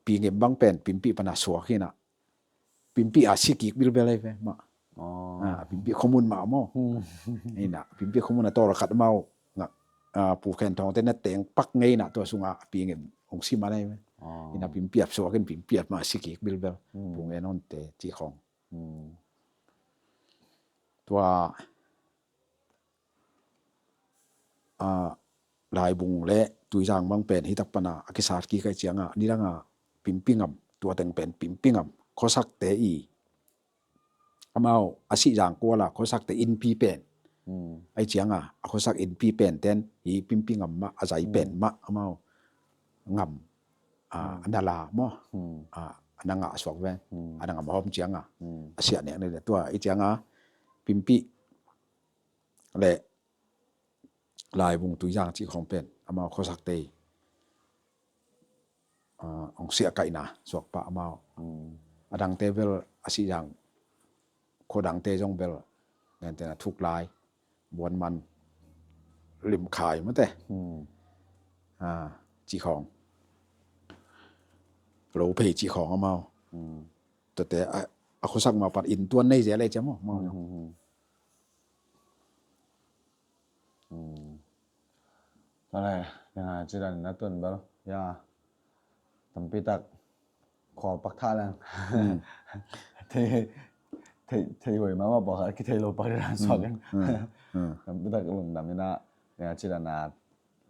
Pi Ngem bang pen Pimpi pana suak hi ina. Pimpi a si kik bilbel ahi ve mah. A, Pimpi khomun mah maw. Ina, Pimpi khomun a tawlkhat amau, a, Pu Khen Thawng te na teng pak ngei ina, tua sunga Pi Ngem hong si man ahi ve. Ina Pimpi a suak in Pimpi a mah si kik bilbel. Pu Ngen Awn te cih khong. Tua, a, Laibung le Tuizang bang pen hih tak pana a kisat kik ahih cianga, nidanga Pimpi Ngam, tua teng pen Pimpi Ngam, khuasakte i, amau a Sihzang kuala khuasakte innpi pen. Ahih cianga a khuasak innpi pen ten hih Pimpi Ngam mah, a zai pen mah, amau Ngam, a, na la maw. A, a na ngah suak ven, a na ngam hawm cianga a siah nek ni le tua i cianga Pimpih le Laibung Tuizang cih khawng pen amau khuasakte i, ah, hong siah kaihna suak pah amau. A dangte bel a sihzang khua dangte zong bel ngen tena Thuklai, Buanman, Limkhai mate, ah, cih khawng, Lophei cih khawng amau. Tuate a, a khuasak mah pan inntuan nei zel e cia maw? Tua le, ngai ci dan na tun bel ya tampi tak khual pak thah leng thei, thei, thei huai mahmah pawlkhat kithei lo pak dan suak in tampi tak lungdam ina, ngai ci dan na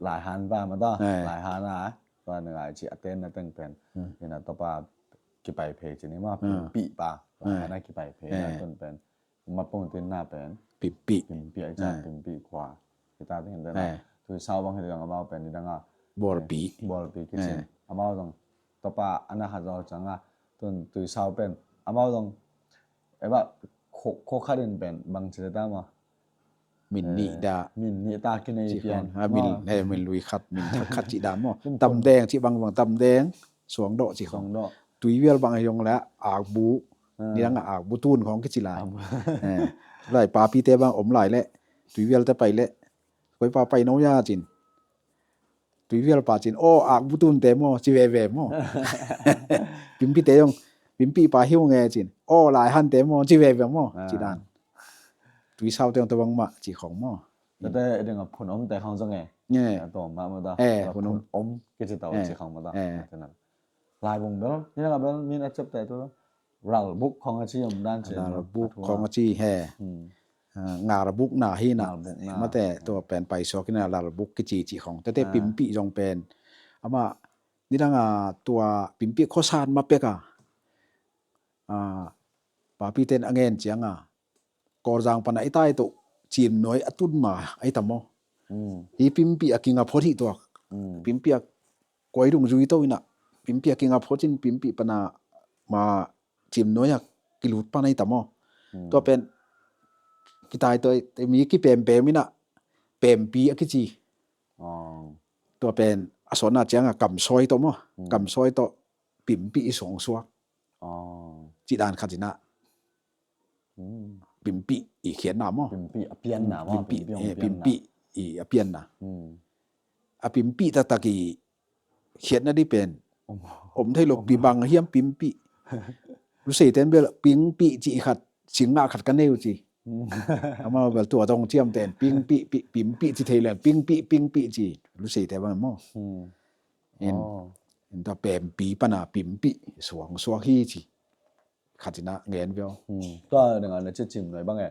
laihan pa mata, laihan a tua ngai ci a ten na teng pen ina topa kipai phei ci ni ma, Pimpih pa laihan a kipai phei na tun pen mapung tin na pen Pimpih, Pimpih a i ca Pimpih khua kita ding den na. Tuisau bang hi dang amau pen ni dang a Bawlpi, Bawlpi kici amau dang topa ana khat zaw canga tun Tuisau pen amau dang eba kho khat in pen bang ci ta ma, min nih dah, min nih ta kinei pian, min lui khat, min thak khat ci dah maw? Tamdeng ci bang bang, Tamdeng, Suangdawh ci khawng. Tuivial bang a hiong le Akbu, ni dang a Akbu tun khawng kici lai. Lai papite bang om lai le Tuivial te pai le koi pa pai no ya cin Tuivial pa cin, aw, Akbu tunte maw ci veve maw? Pimpite zong, Pimpih pa hiu nge cin, aw, laihante maw ci veve maw? Ci dan. Tuisau te zong tabang mah ci khawng maw? Tate ding a phun om te khawng zong e. Nge. Tua mah mah ta. Eh, phun om. Phun om kici tau ci khawng mah ta. Laibung bel ni dang a bel min a cep te tu. Ralbuk khawng a ci om dan ci. Ralbuk khawng a ci he. Ngalbuk na hi na. Mate tua pen paisuak hi na, Ralbuk kici ci khawng. Tete Pimpih zong pen ama ni dang a tua Pimpih khuasan ma pek a, papi ten a ngen ciang a Kawlzang pana i tai toh Cimnuai a tun ma a i tam aw. Hi Pimpih a kinga phot hi tuak. Pimpih a kuai dung zui to ina, Pimpih a kinga phot in Pimpih pana ma Cimnuai a kilut pana i tam aw. Tua pen kitai to mi kipempem ina Pempi a kici. Tua pen a sawtna ciang a Kamsawi to maw? Kamsawi to Pimpih i suangsuak. Ci dan khat ina Pimpih i khiatna maw? Pimpih a pianna maw? Pimpih i a pianna. A Pimpih taktak i khiatna di pen om thei lo. Pi bang hiam Pimpih. Lusei ten bel Pimpih ci i khat, singngah khat ka nei uh ci. Amau bel tua dong ciam ten Pimpih, Pimpih ci thei leng Pimpih, Pimpih ci. Lusei te bang maw? In ta Pempi pana Pimpih suangsuak hi ci. Khat ina ngen veu. Tua ding a na ci Cimnuai bang e.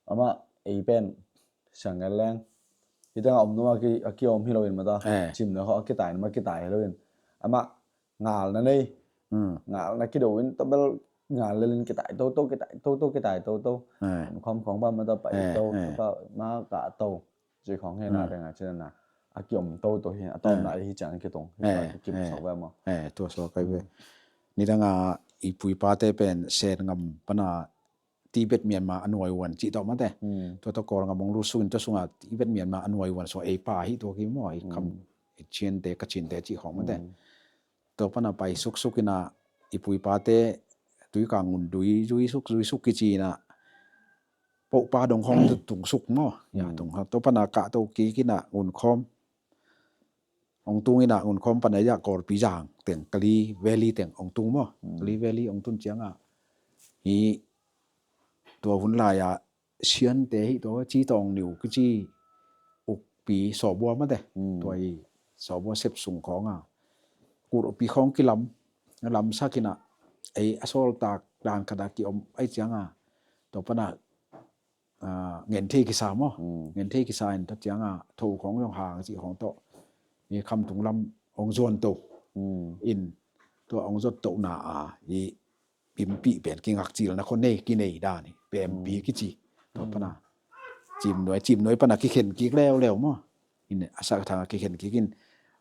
Ama ei pen siang ngen leng hi teng a om numa a kiom hi lo in mata. Cimnuai kho a kitai numa kitai hi lo in ama ngalna nei. Ngalna kido in tabel ngal lelin kitai toto, kitai toto, kitai toto. Khom khong pa mata pai to pa ma ka to. Ci khawng hi na ding a ci na a kiom toto hi a tawmna hi ciang kitung hi pa kikim sok ve maw? Tua suak kai ve. Ni dang a i pu i pate pen Sen ngam pana Tibet Myanmar a nuai uan cih tawh mate. Tua tawh Kawl ngam hong lut sukin tua sunga Tibet Myanmar a nuai uan sung ei pa hi tua ki maw, i kham i Chinte, Kachinte cih khawng mate. Tua pana pai suksuk ina i pu i pate Tuikang ngun dui zui suk zui suk kici ina Pohpa dong khawng tung suk maw? Tua pana kah to kik ina ngun khawm hong tung ina ngun khawm pana ia Kawlpi zang teng Kali Valley teng hong tung maw? Kali Valley hong tun cianga hi tua hun lai-a Siante hi tua Citawng Niu kici ukpi sawbua mate. Tua hi sawbua sep sung khawnga kut ukpi khawng kilam lamsak ina ei a sawltak dan khata kiom ai cianga tua pana ngenthei kisa maw? Ngenthei kisa in ta cianga tho khawng zong hang cih khawng tawh hi khamtung lam hong zuan to in tua hong zuat tohna a hi Pimpih pen kingakcilna khua nei kinei dan hi. Pempi kici tua pana Cimnuai, Cimnuai pana kikhen kik leuleu maw? In a sak thanga kikhen kik in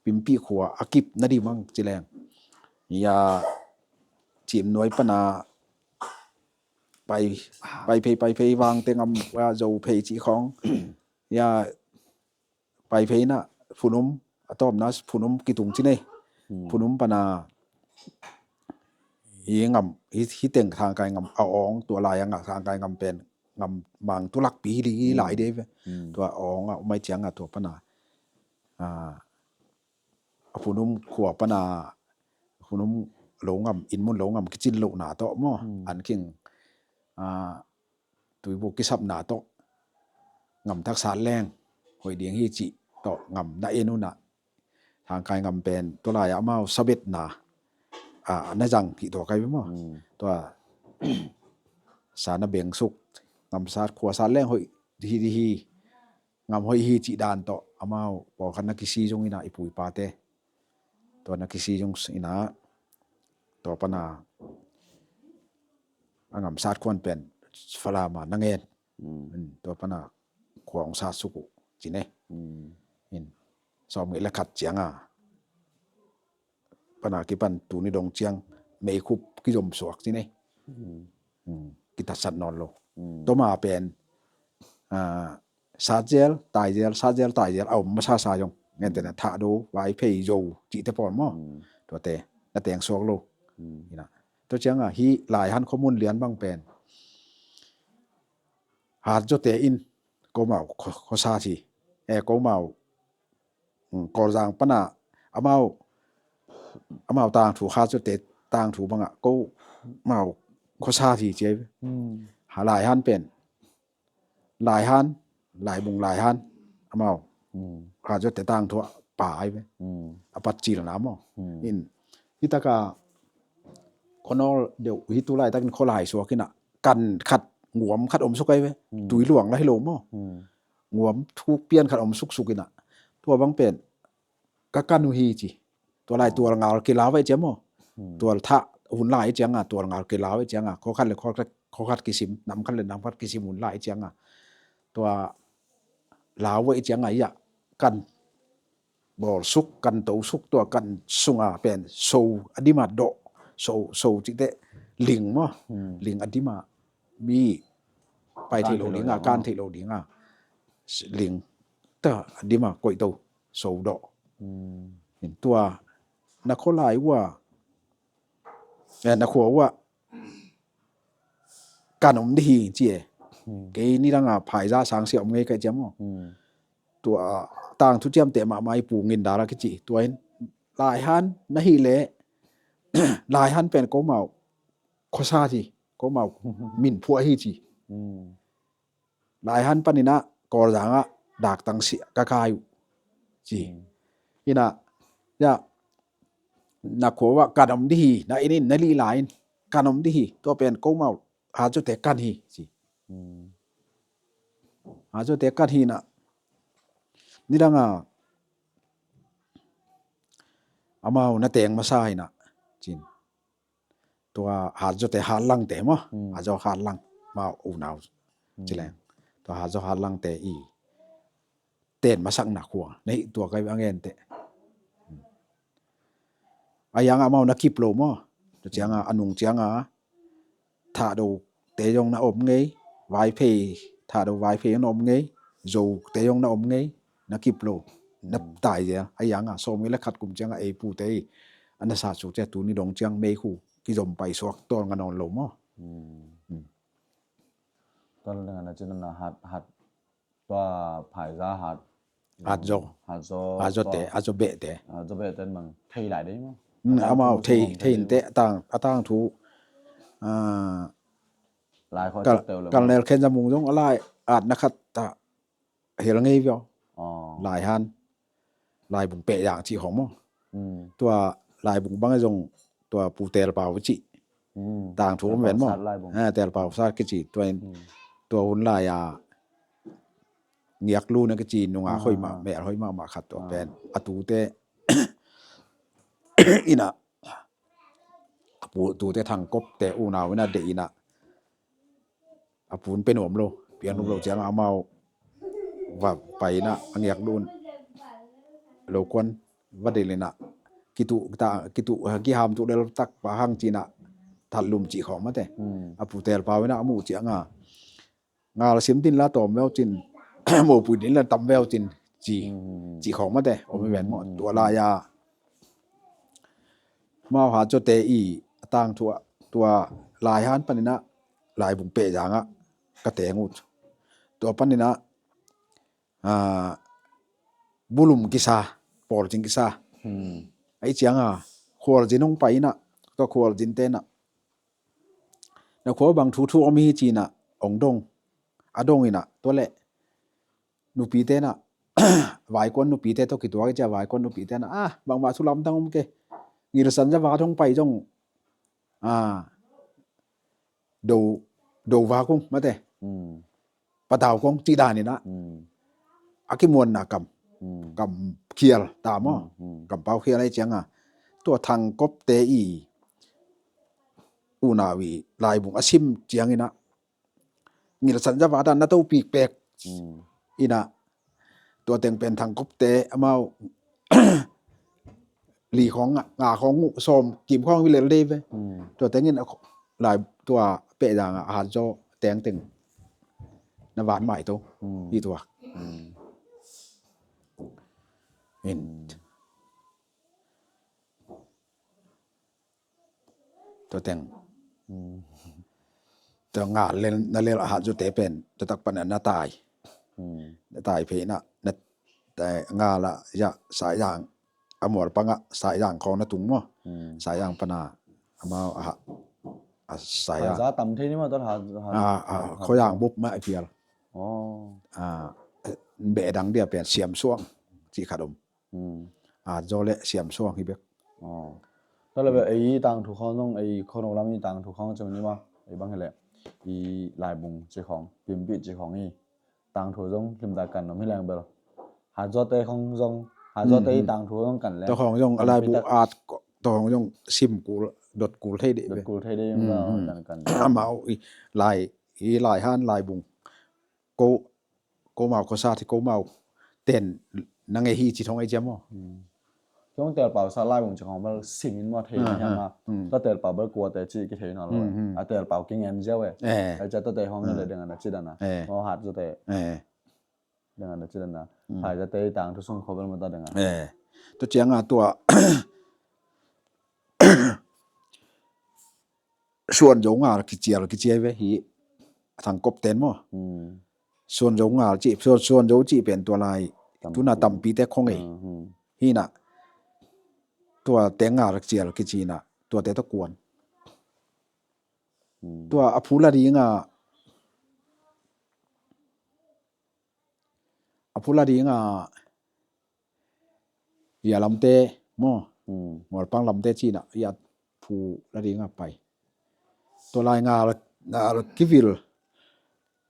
Pimpih khua a kip na di mang ci leng ia Cimnuai pana pai, pai phei, pai phei, Vangte ngam, a, Zo phei cih khawng. Ya, pai phei na Phunum, a tawpna Phunum kitung ci nei. Hmm. Phunum pana hi ngam, hi, hi teng Thangkai ngam a awng, tua lai-a ngah Thangkai ngam pen ngam mang tulakpi hi lai dei ve. Hmm. Tua awng a um ai cianga tua pana, a, a Phunum khua pana, Phunum lo ngam, inn mun lo ngam kicin lohna tawh maw. Hmm. An king, a, tuibuk kisapna tawh ngam thak sat leng hoih ding hi cih tawh ngam na en unah, Thangkai ngam pen tua lai-ah amau sabetna, a, na zang hi tua kai maw. Hmm. Tua sa na beng suk, ngam sat, khua sat leng hoih hi, hi, hi, ngam hoih hi cih dan tawh amau pawlkhat na kisi zong inah, i pu i pate. Tua na kisi zong inah, tua pana a ngam sat khuan pen Falam ah na ngen. Mm. Mm, tua pana khua hong sat suk uh ci nei. Mm. In, sawmnih le khat cianga pana kipan tuni dong ciang meikhup kizom suak ci nei. Mm. Mm, kitatsat nawn lo. Mm. Tua ma pen, a, satzel, taizel, satzel, taizel a om masasa zong, ngen tena Thahdo, Vaiphei, Zo cihte pawl maw. Mm. Tuate na teng suak lo. Mm. Ina. Tua cianga hi Laihan khuamun lian bang pen Hatzawte in komau khuasat hi. E, komau, mm, Kawlzang pana amau, amau tangthu, Hatzawte tangthu bangah komau khuasat hi ci ai ve. Mm. Ha Laihan pen, Laihan, Laibung Laihan, amau, mm, Hatzawte tangthu a pa ai ve. Mm. A patcilna maw. Mm. In, hitaka khuanawl deuh hi tu laitakin khualai suak inah kan khat, nguam khat om suk ai ve. Mm. Tui luang la hi lo maw. Mm. Nguam thuk pian khat om suksuk inah. Tua bang pen ka kan uh hi ci. Tua lai tual ngal kila vai cia maw. Hmm. Tual thah hun lai cianga, tual ngal kila vai cianga, khua khat le khua khat, khua khat kisim, nam khat le nam khat kisim hun lai cianga, tua lau vai cianga ia kan bawl suk, kan to suk, tua kan sunga pen so a dima dawh, so, so cihte ling maw. Hmm. Ling a dima mi pai thei lo dinga, kan thei lo dinga, ling ta a dima koih to, so dawh. Hmm. Tua na khualai uh a, eh, na khua uh a kan om dih hi ci e. Hmm. Kei nidanga phaiza sangsia om ngei kai ciam aw. Hmm. Tua tangthu ciamteh mahmah i Pu Ngin Dal a kici. Tua in Laihan na hih leh Laihan pen komau khuasat hi, komau min phuah hi ci. Hmm. Laihan paninah Kawlzangah daktang siah ka kai uh ci. Hmm. Inah, ya, na khua uh ah kan om dih hi, na inn in, na lih lai in kan om dih hi, tua pen komau Hatzawte kan hi ci. Hmm. Hatzawte kan hi inah, nidanga amau na teng masa inah cin. Tua Hatzaw te, Hatlangte maw? Hmm. Hatzaw Hatlang, amau unau. Hmm. Ci leng. Tua Hatzaw Hatlangte i ten masakna khua na hih tua kai a ngente. Hmm. A yanga amau na kip lo maw? Tua cianga, hmm, a nung cianga Thahdo te zong na om ngei, Vaiphei, Thahdo Vaiphei na om ngei, Zo te zong na om ngei, na kip lo, na, hmm, tai zia. A yanga sawmnga le khat kum cianga ei pute i a na sa suk cia tuni dong ciang meikhu kizom pai suak tawlnga nawn lo maw? Hmm. Hmm. Tawlnga na cin na hat, hat, tua phaiza hat. Hatzaw. Hatzaw. Hatzaw te, tua Hatzaw beh te. Hatzaw beh te mang thei lai dei maw? Hmm, amau thei, thei inte tang, a tangthu. Ah, lai kho kal, tuk teu lo. Kal maw? Nel Khen Za Mung zong a lai at na khat ta hel ngei vio. Oh. Laihan. Laibung peh yang cih khong maw? Hmm. Tua Laibung bang zong tua Pu Tel Pau cih. Hmm. Tangthu om ven maw? Tel Pau Sat Laibung. Ha, Tel Pau Sat kici. Tua in, hmm, tua hun lai a ngiak lu na kici nunga, ah, hoih mah, mel hoih mahmah khat tua, ah, pen. A tute inah, a pu, tute Thang Kop te unau inah deih inah. A pun pe nuam lo, piak nuam lo, hmm, ciang amau va pai inah a ngiak lu in lo kuan va deih inah. Kitu, ta, kitu, kiham tu lel tak pa hang ci inah. Thallum cih khawng mate. A pu Telpau in ah a muh cianga, ngal sim ding la tawm veu cin, mopui ding la tam veu cin, ci, cih khawng mate. Om hi ven maw. Tua lai-a amau Hatzawte i a tangthu ah, tua Laihan panin ah Laibung pehzang ah ka teng uh. Tua panin ah, ah, bulum kisa, pawlzin kisa. Ahi cianga khualzin hong pai in ah, tua khualzin te in ah, na khua bang thu thu om hi ci-in ah hong dong. A dong in ah, tua leh nupite in ah, vaikuan nupite tawh kituak hi cia, vaikuan nupite in ah, ah, bangmah thu lamdang om kei. Ngilsan za vat hong pai zong, ah, do, do vak ung mate. Patau kong cih dan in ah, a kimuanna kam, kam khial ta maw. Kampau khial ahi cianga, tua Thangkopte i unau i Laibung a sim ciangin ah, ngilsan za vat ah na to pikpek in ah, tua teng pen Thangkopte amau li khawng, nga khawng, sawm kim khawng vilel dei ve. Tua tengin a kho-, lai tua pehzang ah a Hatzaw tengteng na vat mai to. Hi tua. In. Tua teng. Tua ngal lel, na lel a Hatzawte pen tua tak pan na tai. Na tai phei na, na tai ngal a ya Saizang, a mual panga Saizang khawng na tung maw. Saizang pana amau a, a Saizang. Za tam thei ni maw, tua ha, ha, a, a, Khuazang bup mah a pial. A, behdang dia pen Siamsuang cih khat om. Hatzaw le Siamsuang hi bek. Tua le bel ei tangthu khawng zong, ei khonok lam i tangthu khawng cih ni maw. Ei bang hi leh i Laibung cih khawng, Pimpih cih khawng i tangthu zong limtak kan om hi leng bel, Hatzawte khawng zong, Hatzawte i tangthu zong kan leng. Tua khawng zong a Laibu at, tua khawng zong sim kul, dot kul thei dih ve. Dot kul thei dih ve, kan, kan. Amau i Lai, i Laihan, Laibung. Ko, komau khuasa hi, komau ten na ngei hi ci thong ei ciam maw. Kong Telpau sa Laibung ci khawng bel sim in maw thei na hiam a. Tua Telpau bel kuate ci kithei nawn lo. A Telpau kingen ziau e. Ai cia tuate khawng le deng a na ci dan a. Maw Hatzawte. Deng a na ci dan a. Hatzawte i tangthu sung khawng bel maw ta deng a. Tua cianga tua Suanzo ngal kicial kiciai ve hi a Thangkop ten maw. Suanzo ngal cih, Suan, Suanzo cih pen tua lai tuna tampite khong ei. Hi na tua te ngal kicial kici na tua te tawh kuan. Tua a phu la dinga, a phu la dinga Ia lamte maw, mualpang lamte cina ia phu la dinga pai. Tua lai ngal, ngal kivil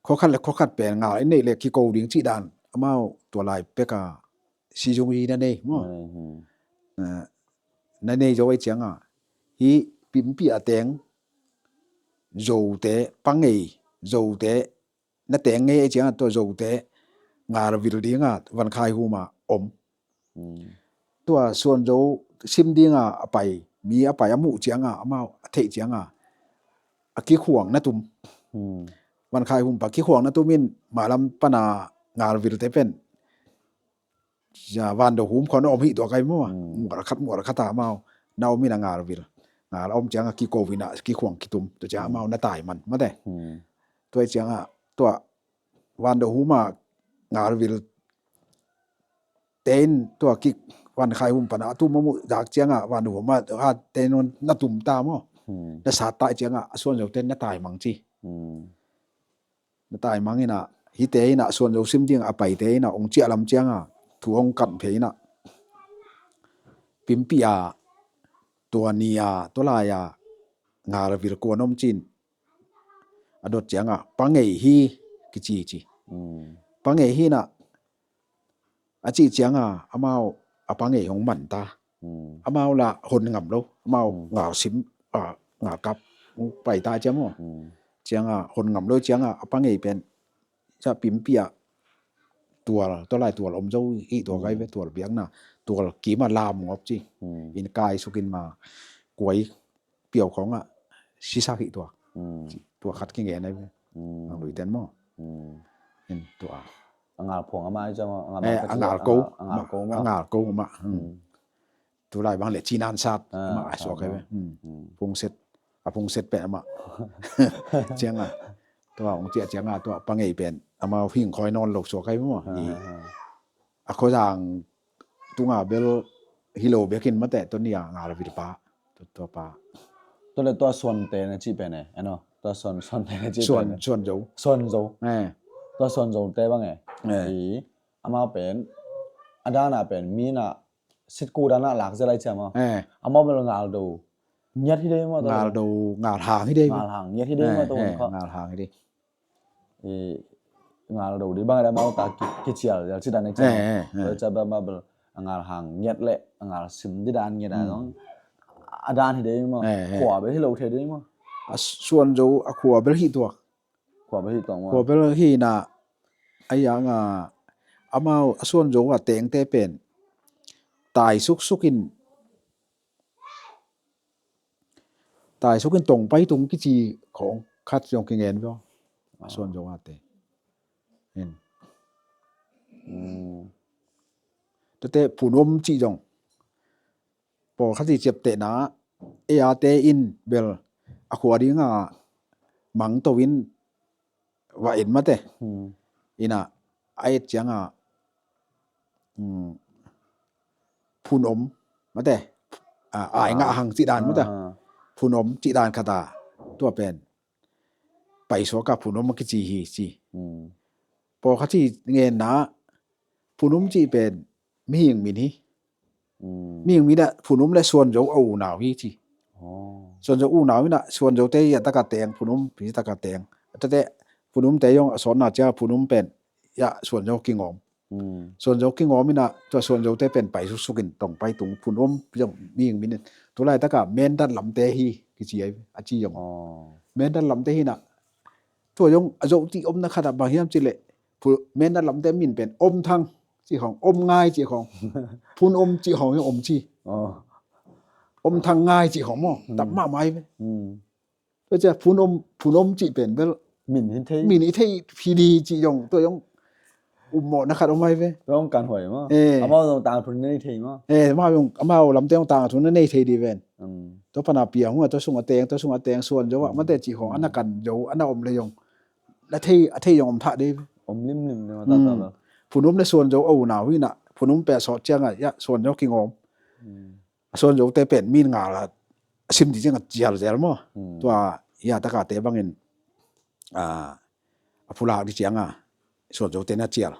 khokhat le khokhat pen ngal i neih le kiko ding cih dan amau tua lai peka sizung i na nei maw. Na nei zo ei cianga hi Pimpih a teng Zote, Pangei Zote na teng ngei ei cianga tua Zote ngal vil dinga Van Khai Huma om. Tua Suan Zo sim dinga a pai, mi a pai a muh cianga amau a theih cianga a kikhuang na tum. Van Khai Hum pa kikhuang na tum in malam pana ngal vilte pen Van Do Hum khon a om hi tua kai maw. Mual khat, mual khat a amau na om in a ngal vil, ngal a om cianga kiko in a kikhuang kitum tua cianga amau na tai man mate. Tua cianga tua Van Do Huma ngal vil tein tua kik Van Khai Hum pana a tum a muh dak cianga Van Do Huma a tein na tum ta maw. Na sat ta cianga a Suan Zo tein na tai mang ci. Na tai mang ina hite ina Suan Zo sim ding a paite ina ong ciah lam cianga thu ong kan phe ina Pimpih a tua ni a tua lai a ngal vil kuan om cin a dot cianga Pangei hi kici ci. Pangei hi na a cih cianga amau a Pangei hong man ta. Amau la hon ngam lo, amau ngal sim, ngal kap hong pai ta ciang maw. Cianga hon ngam lo cianga a Pangei pen ca Pimpih a tual, tua lai tual om zo i tua kai ve tual biakna, tual kima lam ngop ci. In kai sukin ma kuai piau khawngah sisak hi tuak. Tuak khat kingen ahi ve. Ang lui ten maw. In tua. A ngal phuang amah ahi ciang maw. A ngal ko. A ngal ko amah. Tulai bang le cinan sat amah a suak ahi ve. Phungset, a phungset pen amah. Ciang a tua ong ciah ciang a tua pangei pen amau hing khoi nawn lo suak ahi ve maw. A khuazang tunga bel hi lo bekin mate tua nia ngal vilpa. Tua pa. Tua le tua suante na cih pen e, eno. Tua suan, suante na cih pen e. Suan zo. Suan zo. Tua suan zo te bang e. Amau pen a dana pen mi na sitku dana lak zelai ciam a. Amau bel ngal do ngiat hi dei maw tua. Ngal do, ngal hang hi dei. Ngal hang ngiat hi dei maw tua. Ngal hang hi dei. Ngal do di bang a da mau ta kicial yal ci dan e ciam a. Tua ca ba ma bel a ngal hang ngiat le a ngal sim di dan ngiat a dong a dan hi dei maw. Khua bel hi lo thei dei maw. A suan zo a khua bel hi tuak. Khua bel hi tuak maw. Khua bel hi na a yang a amau a suan zo a tengte pen tai suksuk in tai sukin tong pai tung kici khong khat zong kingen vio. A suan zo a te. Tete phun om ci zong. Pawl khat i ciaptehna e a te in bel a khua dinga mangto in va et mate. Ina a et cianga phun om mate. Ai ngah hang cih dan mate. Phun om cih dan khata tua pen paisuaka phun om a kici hi ci. Pawlkhat i ngenna phun om cih pen mihing min hi. Mihing min ah phun om le suanzo a unau hi ci. Suanzo unau inah suanzote hi a taka teng phun om hi taka teng. Tate phun omte zong a sawtna cia phun om pen ia suanzo kingawm. Suanzo kingawm inah tua suanzote pen pai suksukin tong pai tung phun om zong mihing min in. Tulaitaka mendat lamte hi kici ai a ci zong. Mendat lamte hi inah tua zong a zoh cih omna khatah bang hiam cileh mendat lamte min pen om thang cih khawng, om ngai cih khawng, phun om cih khawng zong om ci. Om thang ngai cih khawng maw tap mahmah hi ve. Tua cia phun om, phun om cih pen bel min hi thei, min hi thei hi di cih zong tua zong ummawhna khat om ahi ve. Tua zong kan huai maw. Amau zong tangthu nei thei maw. Amau zong, amau lamte zong tangthu na nei thei di ven. Tua pana pia hung a tua sung a teng, tua sung a teng suan zo ah mate cih khawng ana kan zo ana om le zong na thei, a thei zong om thah di ve. Om limlim di maw tata bel. Phun om le suan zo a unau hi inah phun om pia sawt ciangah ia suan zo kingawm. A suanzote pen min ngal a sim di ciang a cial zel maw. Tua ia takate bangin a phulak di cianga suanzote na cial.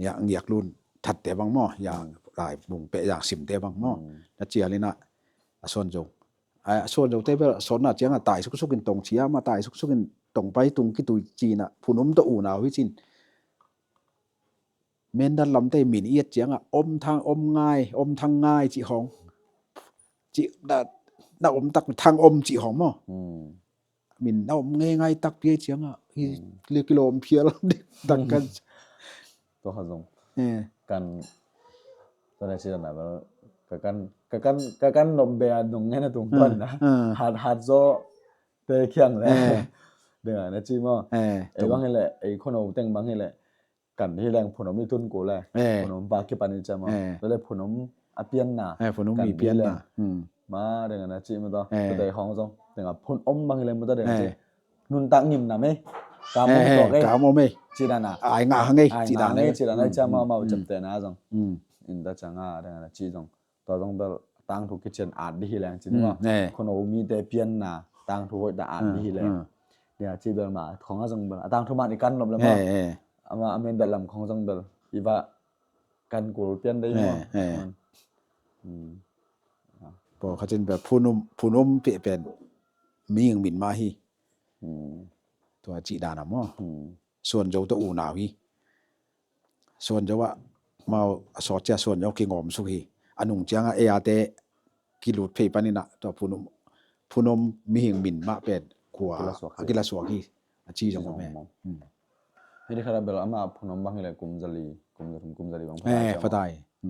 Ia ngiak lun thatte bang maw ia lai bung peh ia simte bang maw na cial inah a suanzo. A suanzote bel a sawtna cianga tai suksukin tong cia ma tai suksukin tong pai tung kitui cinah phun om tawh unau hi cin. Mendat lamte min i et ciangah om thang om ngai, om thang ngai cih hong. Cih na, na om tak thang om cih hong maw. Min na om ngei ngai tak piai ciangah hi le kilawm phial dik tak kan. Tua kha zong kan tua na ci na bel ka kan, ka kan, ka kan nop bea nong ngen a tung tuan na hat hat zaw te khiang le. Denga na ci maw. Ei bang hi le ei khono teng bang hi le kan hi leng phunom i tun kul e. Phunom pa kipan i cem a. Tua le phunom a pianna. Phunom i pianna. Ma deng a na cih ma tawh tua tei hong zong deng a phun om bang hi leng ma tawh deng a cih nuntak ngimna mei. Kam om tuak ei. Kam om ei. Cih dan a ai ngah hang ei. Ai ngah hang ei cih dan a i cem a mau cem te na zong. In ta ciang a deng a na cih zong tua zong bel tangthu kician at di hi leng cih maw. Khono mite pianna tangthu hoih ta at di hi leng. Nia cih bel ma khong a zong bel a tangthu man i kan lom le maw. Ama a mendat lam khong zong bel i va kan kul pian dei maw. Pawlkhat in bel phun om, phun om peh pen mihing min mah hi. Tua cih dan a maw. Suanzo tawh unau hi. Suanzo ah mau a sawt cia suanzo kingawm suk hi. A nung ciangah ei ate kilut phei paninah tua phun om, phun om mihing min mah pen khua a kilasuak hi. A ci zong om e. Hei di khat a bel amah phun om bang hi le kum zali, kum zathum, kum zali bang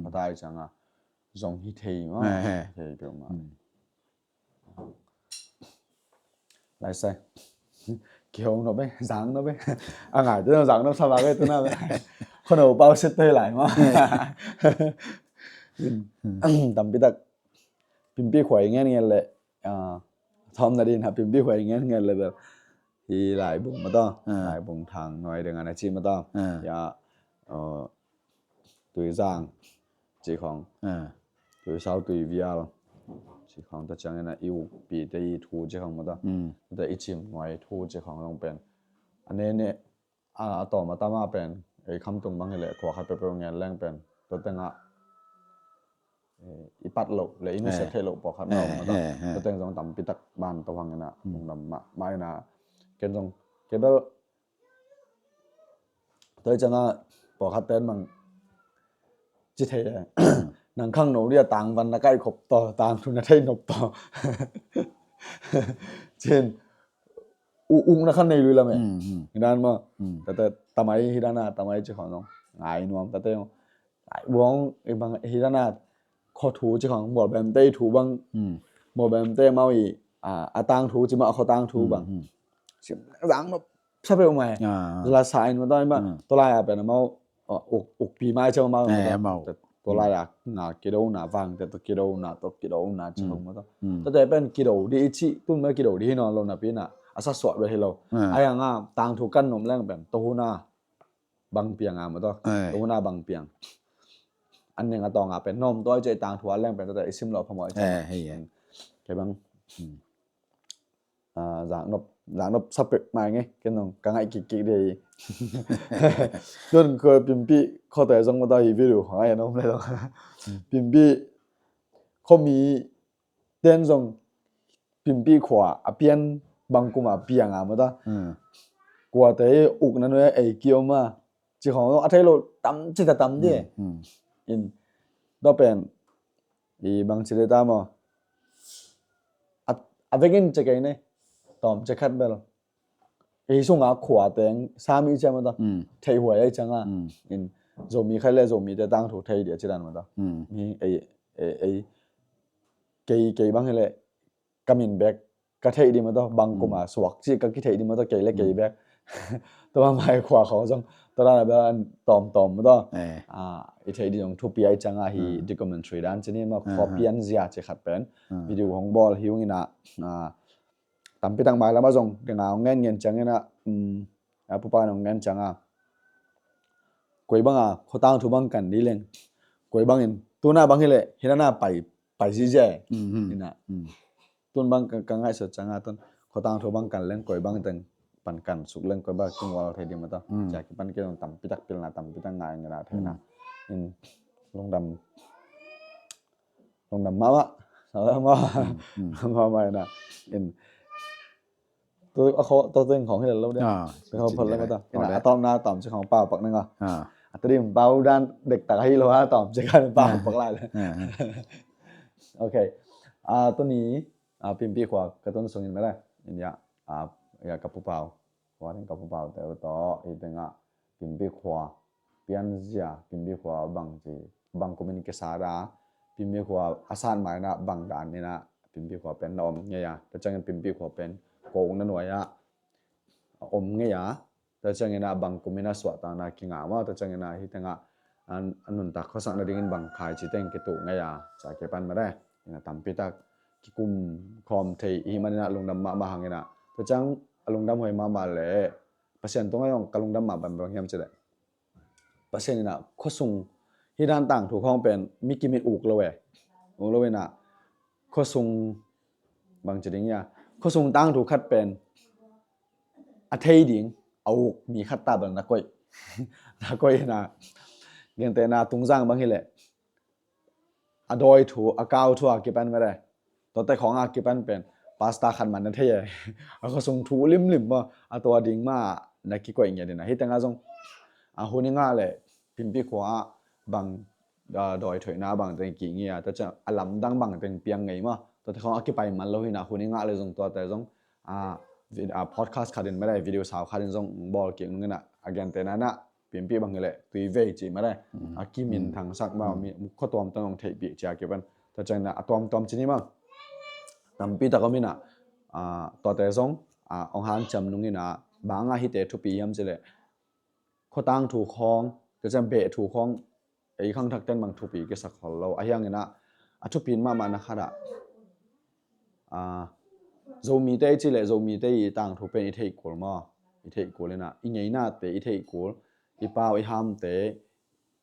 phatai ciang a zong hi thei maw. Hi thei peuhmah. Lai sai. Kihong nop e, zang nop e. A ngai te zang nop sa vak e tu na. Khono pau sit te lai ma. Tampi tak Pimpi khua i ngen ngen le, ah, thawm na din ha Pimpi khua i ngen ngen le bel. Hi Laibung ma ta. Ah. Laibung Thang Nuai ding a na ci ma ta. Ah. Ya, uh, Tuizang ci khong. Ah. Tuisau Tuivial ci khong ta ciang ina i ukpi te i thu ci khong ma ta. Mm. Ta i cim nuai thu ci khong long pen. A ne ne a, a tawm a tam a pen, ei khamtung bang hi leh khua khat peuhpeuh ngen leng pen, tua tengah, eh, i pat loh le i nusiat theih loh pawlkhat na om a ta. Tua teng zong tampi tak ban to hang ina, lungdam mahmah ina, ken zong, ke bel, tua i ciangah pawlkhat ten mang, ci thei e. Nang khangno dia tangvan na kaih khop taw, tangthu na thei nop taw. Cin, u-, ukna khan nei lui lam e. Mm, mm. Hi dan maw. Mm. Tate tamai hi dan a, tamai ci khong zong. Ngai nuam tate zong. Ai, buang, i bang, hi dan a, khuathu ci khong, Mualbemte i thu bang. Mm. Mualbemte mau i, a, a tangthu ci ma, a khua tangthu bang. Mm, mm. Sim, zang nop sa peuhmah e. Ah. La sa in ma taw in mah. Mm. Tua lai a pen amau, uh, uk, ukpi mai ciang amau. Eh, amau. Tua lai a na kido na vang te tua kido na tua kido na ciang amau taw. Mm. Tua te pen kido di i ci tun mah kido di hi nawn lo napi na. A sa suak bel hi lo. Ah. Ai ang a tangthu kan nuam leng pen tua hun a bang piang a ma taw. Eh. Tua hun a bang piang. An ning a tawng a pen nuam taw i ci tangthu a leng pen tua te i sim lo phamawh i ci. Eh, hei, eh. Kei bang. Mm. Ah, zak nop, zak nop sa peuhmah nge, ken zong ka ngaih kikkik dih. Tuan ko Pimpi khuate zong ma ta hi video khong ai a na om le zong. Pimpi khuami ten zong Pimpi khua a pian bang kum a piang a ma ta. Hmm. Kuate ukna nuai a ei kiom a. Ci khong a thei lo tam ci ta tam di. Hmm, hmm. In, tua pen, i bang ci le ta maw. A, a vekin ci kei ne. Tawm ci khat bel. Ei sunga khua teng, Sami ciang ma ta. Mm. Thei huai ai ciang a. Mm. In, Zomi khai le Zomi te tangthu thei dia ci dan ma ta. Mm. Hi, ei, ei, ei. Kei, kei bang hi le. Ka min bek ka theih dih ma taw, bang kum a suak cih ka kitheih dih ma taw, kei le kei bek. Tua mai khua khong zong tua dan a bel an tawmtawm ma taw. Eh. Ah, i theih dih zong thupi ai ciang a hi documentary dan ci ni ma, khua pian zia ci khat pen. Video hong bawl hi ung ina, ah, tampi tak mai lam a zong ding a hong ngen ngen ciang ina, um, a pupa in hong ngen ciang a. Koi bang a, khua tangthu bang kan dih leng. Koi bang in, tuna bang hi le, hi na na pai pai zihziah e. Ina. Tun bang ka, ka ngaihsut ciang a tun khua tangthu bang kan leng koi bang teng pan kan suk leng koi bang kingual thei dih ma taw. Cia kipan kei zong tampi tak pilna tampi tak ngai ngai na thei na. In lungdam, lungdam mahmah. Mahmah. Mahmah ina. In Tu a kho, to teng khong hi lo dia. Ah, tu khong phot le ma ta. Ina, a tawm na tawm ci khong pau pak ning a. Ah. A tu dim pau dan dek tak hi lo a tawm ci khan pau pak lai le. Ah, ah. Okay. Ah, tuni, ah, Pimpi khua ka tun sung in ma le. In ya, ah, ya ka pu pau. Khua ding ka pu pau te to, i teng a Pimpi khua pianzia, Pimpi khua bang ci, bang kumin kisat a, Pimpi khua a sat mai na bang dan ina, Pimpi khua pen na om ngei a, tua ciangin Pimpi khua pen ko ung na nuai a, a om ngei a, tua ciangin a bang kumin a suahtak na kinga maw, tua ciangin a hi teng a, an, a nuntak khuasak na dingin bang khai ci teng kitu ngei a, cia kipan ma de, ina tampi tak kikum khawm thei i hih manin a lungdam mahmah hangin a, tua ciang a lungdam huai mahmah le, Pasian tungah zong ka lungdam mah bang bang hiam ci le. Pasian ina khuasung hi dan tangthu khawng pen mi kimin uk lo e. Uk lo ina khuasung bang ci ding ia. Khuasung tangthu khat pen a thei ding a uk mi khat ta bel na koih. Na koih ina. Gente na Tungzang bang hi le. A dawi thu, a kau thu a kipan mede. Tuate khawng a kipan pen pastor khat man na thei e. A khuasung thu limlim maw, a tua ding mah na kikoih ngiat ina. Hi teng a zong a hun i ngah le Pimpi khua ah bang, a, dawi thoihna bang teng kih ngia. Tua ciang a lamdang bang teng piang ngei maw. Tuate khawng a kipai man lo hi ina, hun i ngah le zong tuate zong, a, vid-, a, podcast khat in mede, video sau khat in zong bawl kik nung ina, a gente na na Pimpi bang hi le Tuivei ci mah le. A kimin thangsak mah mi khua tuamtuam hong theihpih cia kipan. Tua ciang na a tuamtuam ci ni mah. Tampi tak om ina, a, tuate zong ah, hong hanciam nung in ah, bang ah hihte thupi hiam cih leh, khua tangthu khawng, tua ciang beh thu khawng, ei khangthak ten bang thupi kisak khol lo. Ahi hangin ah, a thupi mahmahna khat ah, ah, Zomite i cih leh Zomite i tangthu pen i theih kul maw? I theih kul in ah, i ngeinate i theih kul, i pau i hamte,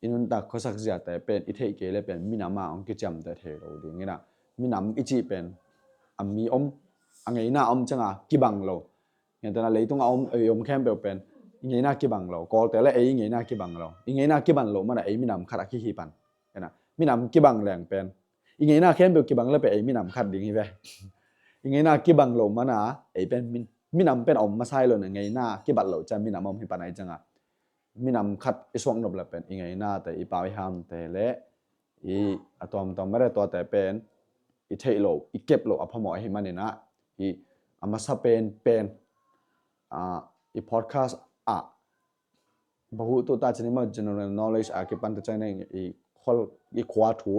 i nuntak khuasak ziate pen i theih kei leh pen minam ah hong kiciamteh thei lo ding in ah, minam i cih pen a mi om, a ngeina om ciang a kibang lo. Ngen tena leitung a om, ei om khempeuh pen i ngeina kibang lo. Kawlte le ei i ngeina kibang lo. I ngeina kibang lo mana ei minam khat a kihi pan. Ena, minam kibang leng pen i ngeina khempeuh kibang le pen ei minam khat ding hi ve. I ngeina kibang lo mana ei pen min, minam pen om masa hi lo na, ngeina kibat lo ciang minam om hi pan ahi ciang a, minam khat i suak nop le pen i ngeinate, i pau i hamte le i a tuamtuam mare tuate pen i theih lo, i kep lo a phamawh ahi manin ah, i a masa pen pen, ah, i podcast ah, bahu tu ta cini ma general knowledge a kipan ta cini i khol, i khua thu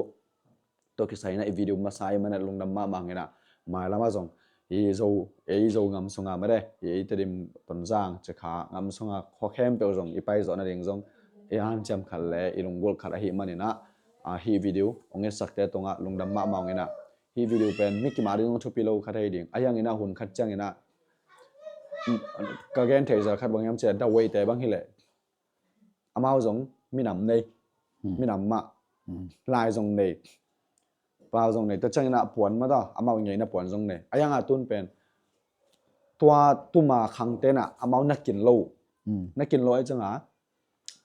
to kisai na i video masa i mana lungdam mahmah ngena, mailam ah zong i Zo, ei Zogam sunga mare, ei Tedim, Tonzang, Cekha ngam sunga khua khempeuh zong i pai zawh nading zong i hanciam khat le i lunggulh khat ahi manin ah, ah, hih video hong etsakte tungah lungdam mahmah ngena, hih video pen mi kim a ding zong thupi lo khat ahi ding. Ahi hangin ah hun khat ciangin ah, mm, ka gen thei zel khat bang hiam cih leh Daweite bang hi leh, amau zong minam nei, hmm, minam mah, hmm, lai zong nei, pau zong nei, tua ciangin ah puan mah tawh, amau i ngeina puan zong nei. Ahi hang a tun pen tua tuma khangte in ah amau na kin lo, hmm, na kin lo ahi ciang a,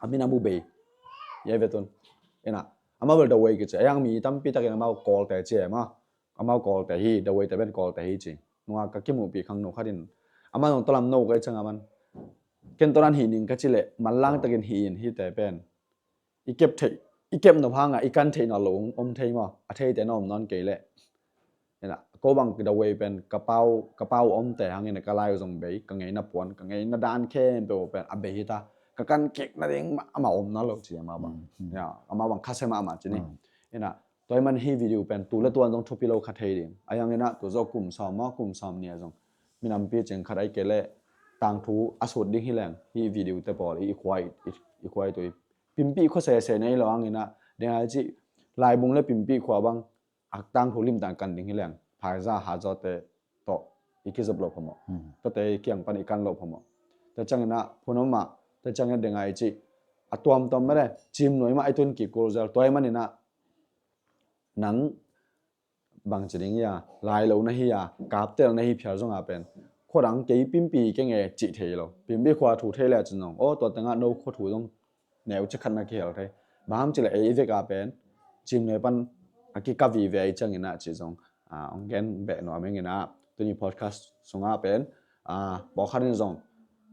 a minam uh bei. Ahi ve tun. Ena, amau bel Dawei kici. Ahi hang mi tampi takin amau Kawlte ci e maw. Amau Kawlte hi, Daweite pen Kawlte hi ci. Nunga ka kimuhpih khangno khat in, amah zong tua lam no ka hi ciang a man, ken tua dan hih ning ka cih leh manlang takin hih in, hihte pen i kep theih, i kep nop hang a i kan theih nawn lo om thei maw? A theite na om nawn kei leh. Ena, ko bang Dawei pen ka pau, ka pau omte hangin ka lai uh zong bei, ka ngeina puan, ka ngeina dan khempeuh pen a bei hi ta. Ka kan kik nading mah amah om nawn lo ci amah bang. Mm, mm. Ya, amah bang khasia mahmah ci ni. Mm. Ena, tua ahih man hih video pen tu le tuan zong thupi lo kha thei ding. Ahi hangin ah tu zawh kum sawm maw, kum sawm nih ah zong minampi cing khat ahih kei leh tangthu a sut ding hi leng hih video te pawl i khua i, i khua i tu i Pimpih khua sese nei lo hangin ah, deng ai cih, Laibung le Pimpih khua bang a tangthu limtak kan ding hi leng, phaiza hazaw te tawh i kizop lo phamawh. Hmm. Tuate i kiang pan i kan lo phamawh. Tua ciangin ah phun om ah, tua ciangin deng ai cih, a tuamtuam mah le cimnuai mah i tun kik kul zel. Tua ahih manin ah nang bangci ding hi a, lai lo na hi a, kaptel na hi phial zong a pen, khua dang kei Pimpih keng e cih thei lo. Pimpih khua thu thei le cin zong, aw, tua tengah no khua thu zong neu cik khat na kihel thei. Bang hang cih leh ei i vek a pen cimnuai pan a kika vive ahi ciangin ah cih zong, ah, hong gen beh nuam ing in ah, tuni podcast sungah pen, ah, pawlkhat in zong,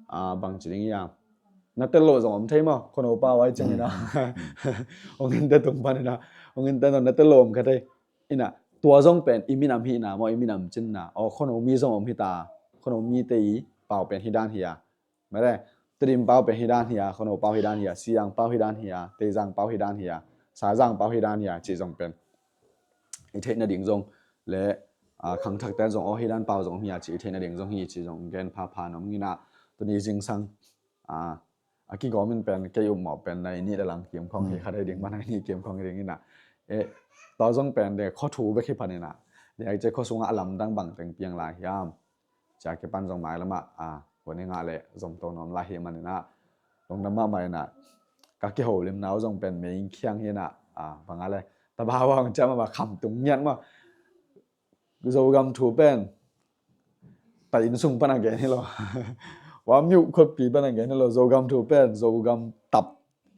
ah, bangci ding hi a, na tel lo zong om thei maw, khuano pau ahi ciangin ah. Mm, mm, mm. Hong ente tung panin ah, hong ente zong na tel lo om kha thei. Ina, tua zong pen i minam hihna maw, i minam cinna, aw, khuano mi zong om hi ta, khuano mite i pau pen hi dan hi a. Mare, Tedim pau pen hi dan hi a, khuano pau hi dan hi a, Siang pau hi dan hi a, Teizang pau hi dan hi a, Sazang pau hi dan hi a, cih zong pen i theih nading zong le, ah, khangthakte zong, aw, hi dan pau zong hi a, cih i theih nading zong hi, cih zong gen phapha nuam ing in ah, tuni zingsang, ah, a kigawm in pen, kei upmawh pen nai nih le lang kim khawng hi, hmm, kha dei ding mah nai nih kim khawng hi ding in ah. Eh, tua zong pen de khua thu bek hi pan in ah, de ai ce khua sungah a lamdang bang teng piang lai hiam? Cia kipan zong mailam ah, ah, kua ni ngah le zom to nuam lai hi man in ah, lungdam mahmah in ah, ka kiholimna uh zong pen mei khiang hi in ah, ah, bang a le, tabau ang cia mahmah kham tung ngiat mah. Zogam thu pen ta inn sung pan a gen hi lo. Wamiuh khuapi pan a gen hi lo. Zogam thu pen Zogam tap,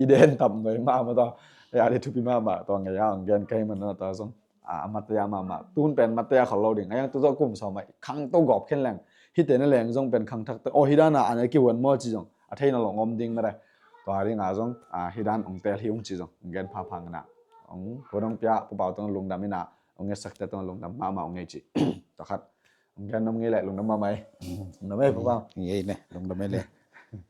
i den tap nuai mahmah tawh, ya, di thupi mahmah tawh ngei a ang gen ka hi man na tawh zong, a, a mate a mahmah. Tun pen mate a khol lo ding. A yang tu zawh kum sawm a khangto gawp khen leng, hihte na leng zong pen khangthakte, aw, hi dan a an a kihuan maw ci zong a theihna lo ngom ding mare. Tua ding a zong, a, hi dan ong tel hi ung ci zong gen phapha in ah, ong huan ong pia, Pu Pau tawh lungdam in ah, ong etsakte tawh lungdam mahmah ong ngei ci. Tua khat ong gen nuam ngei le, lungdam mahmah ei. Lungdam ei, Pu Pau. Ngei le, lungdam ei le.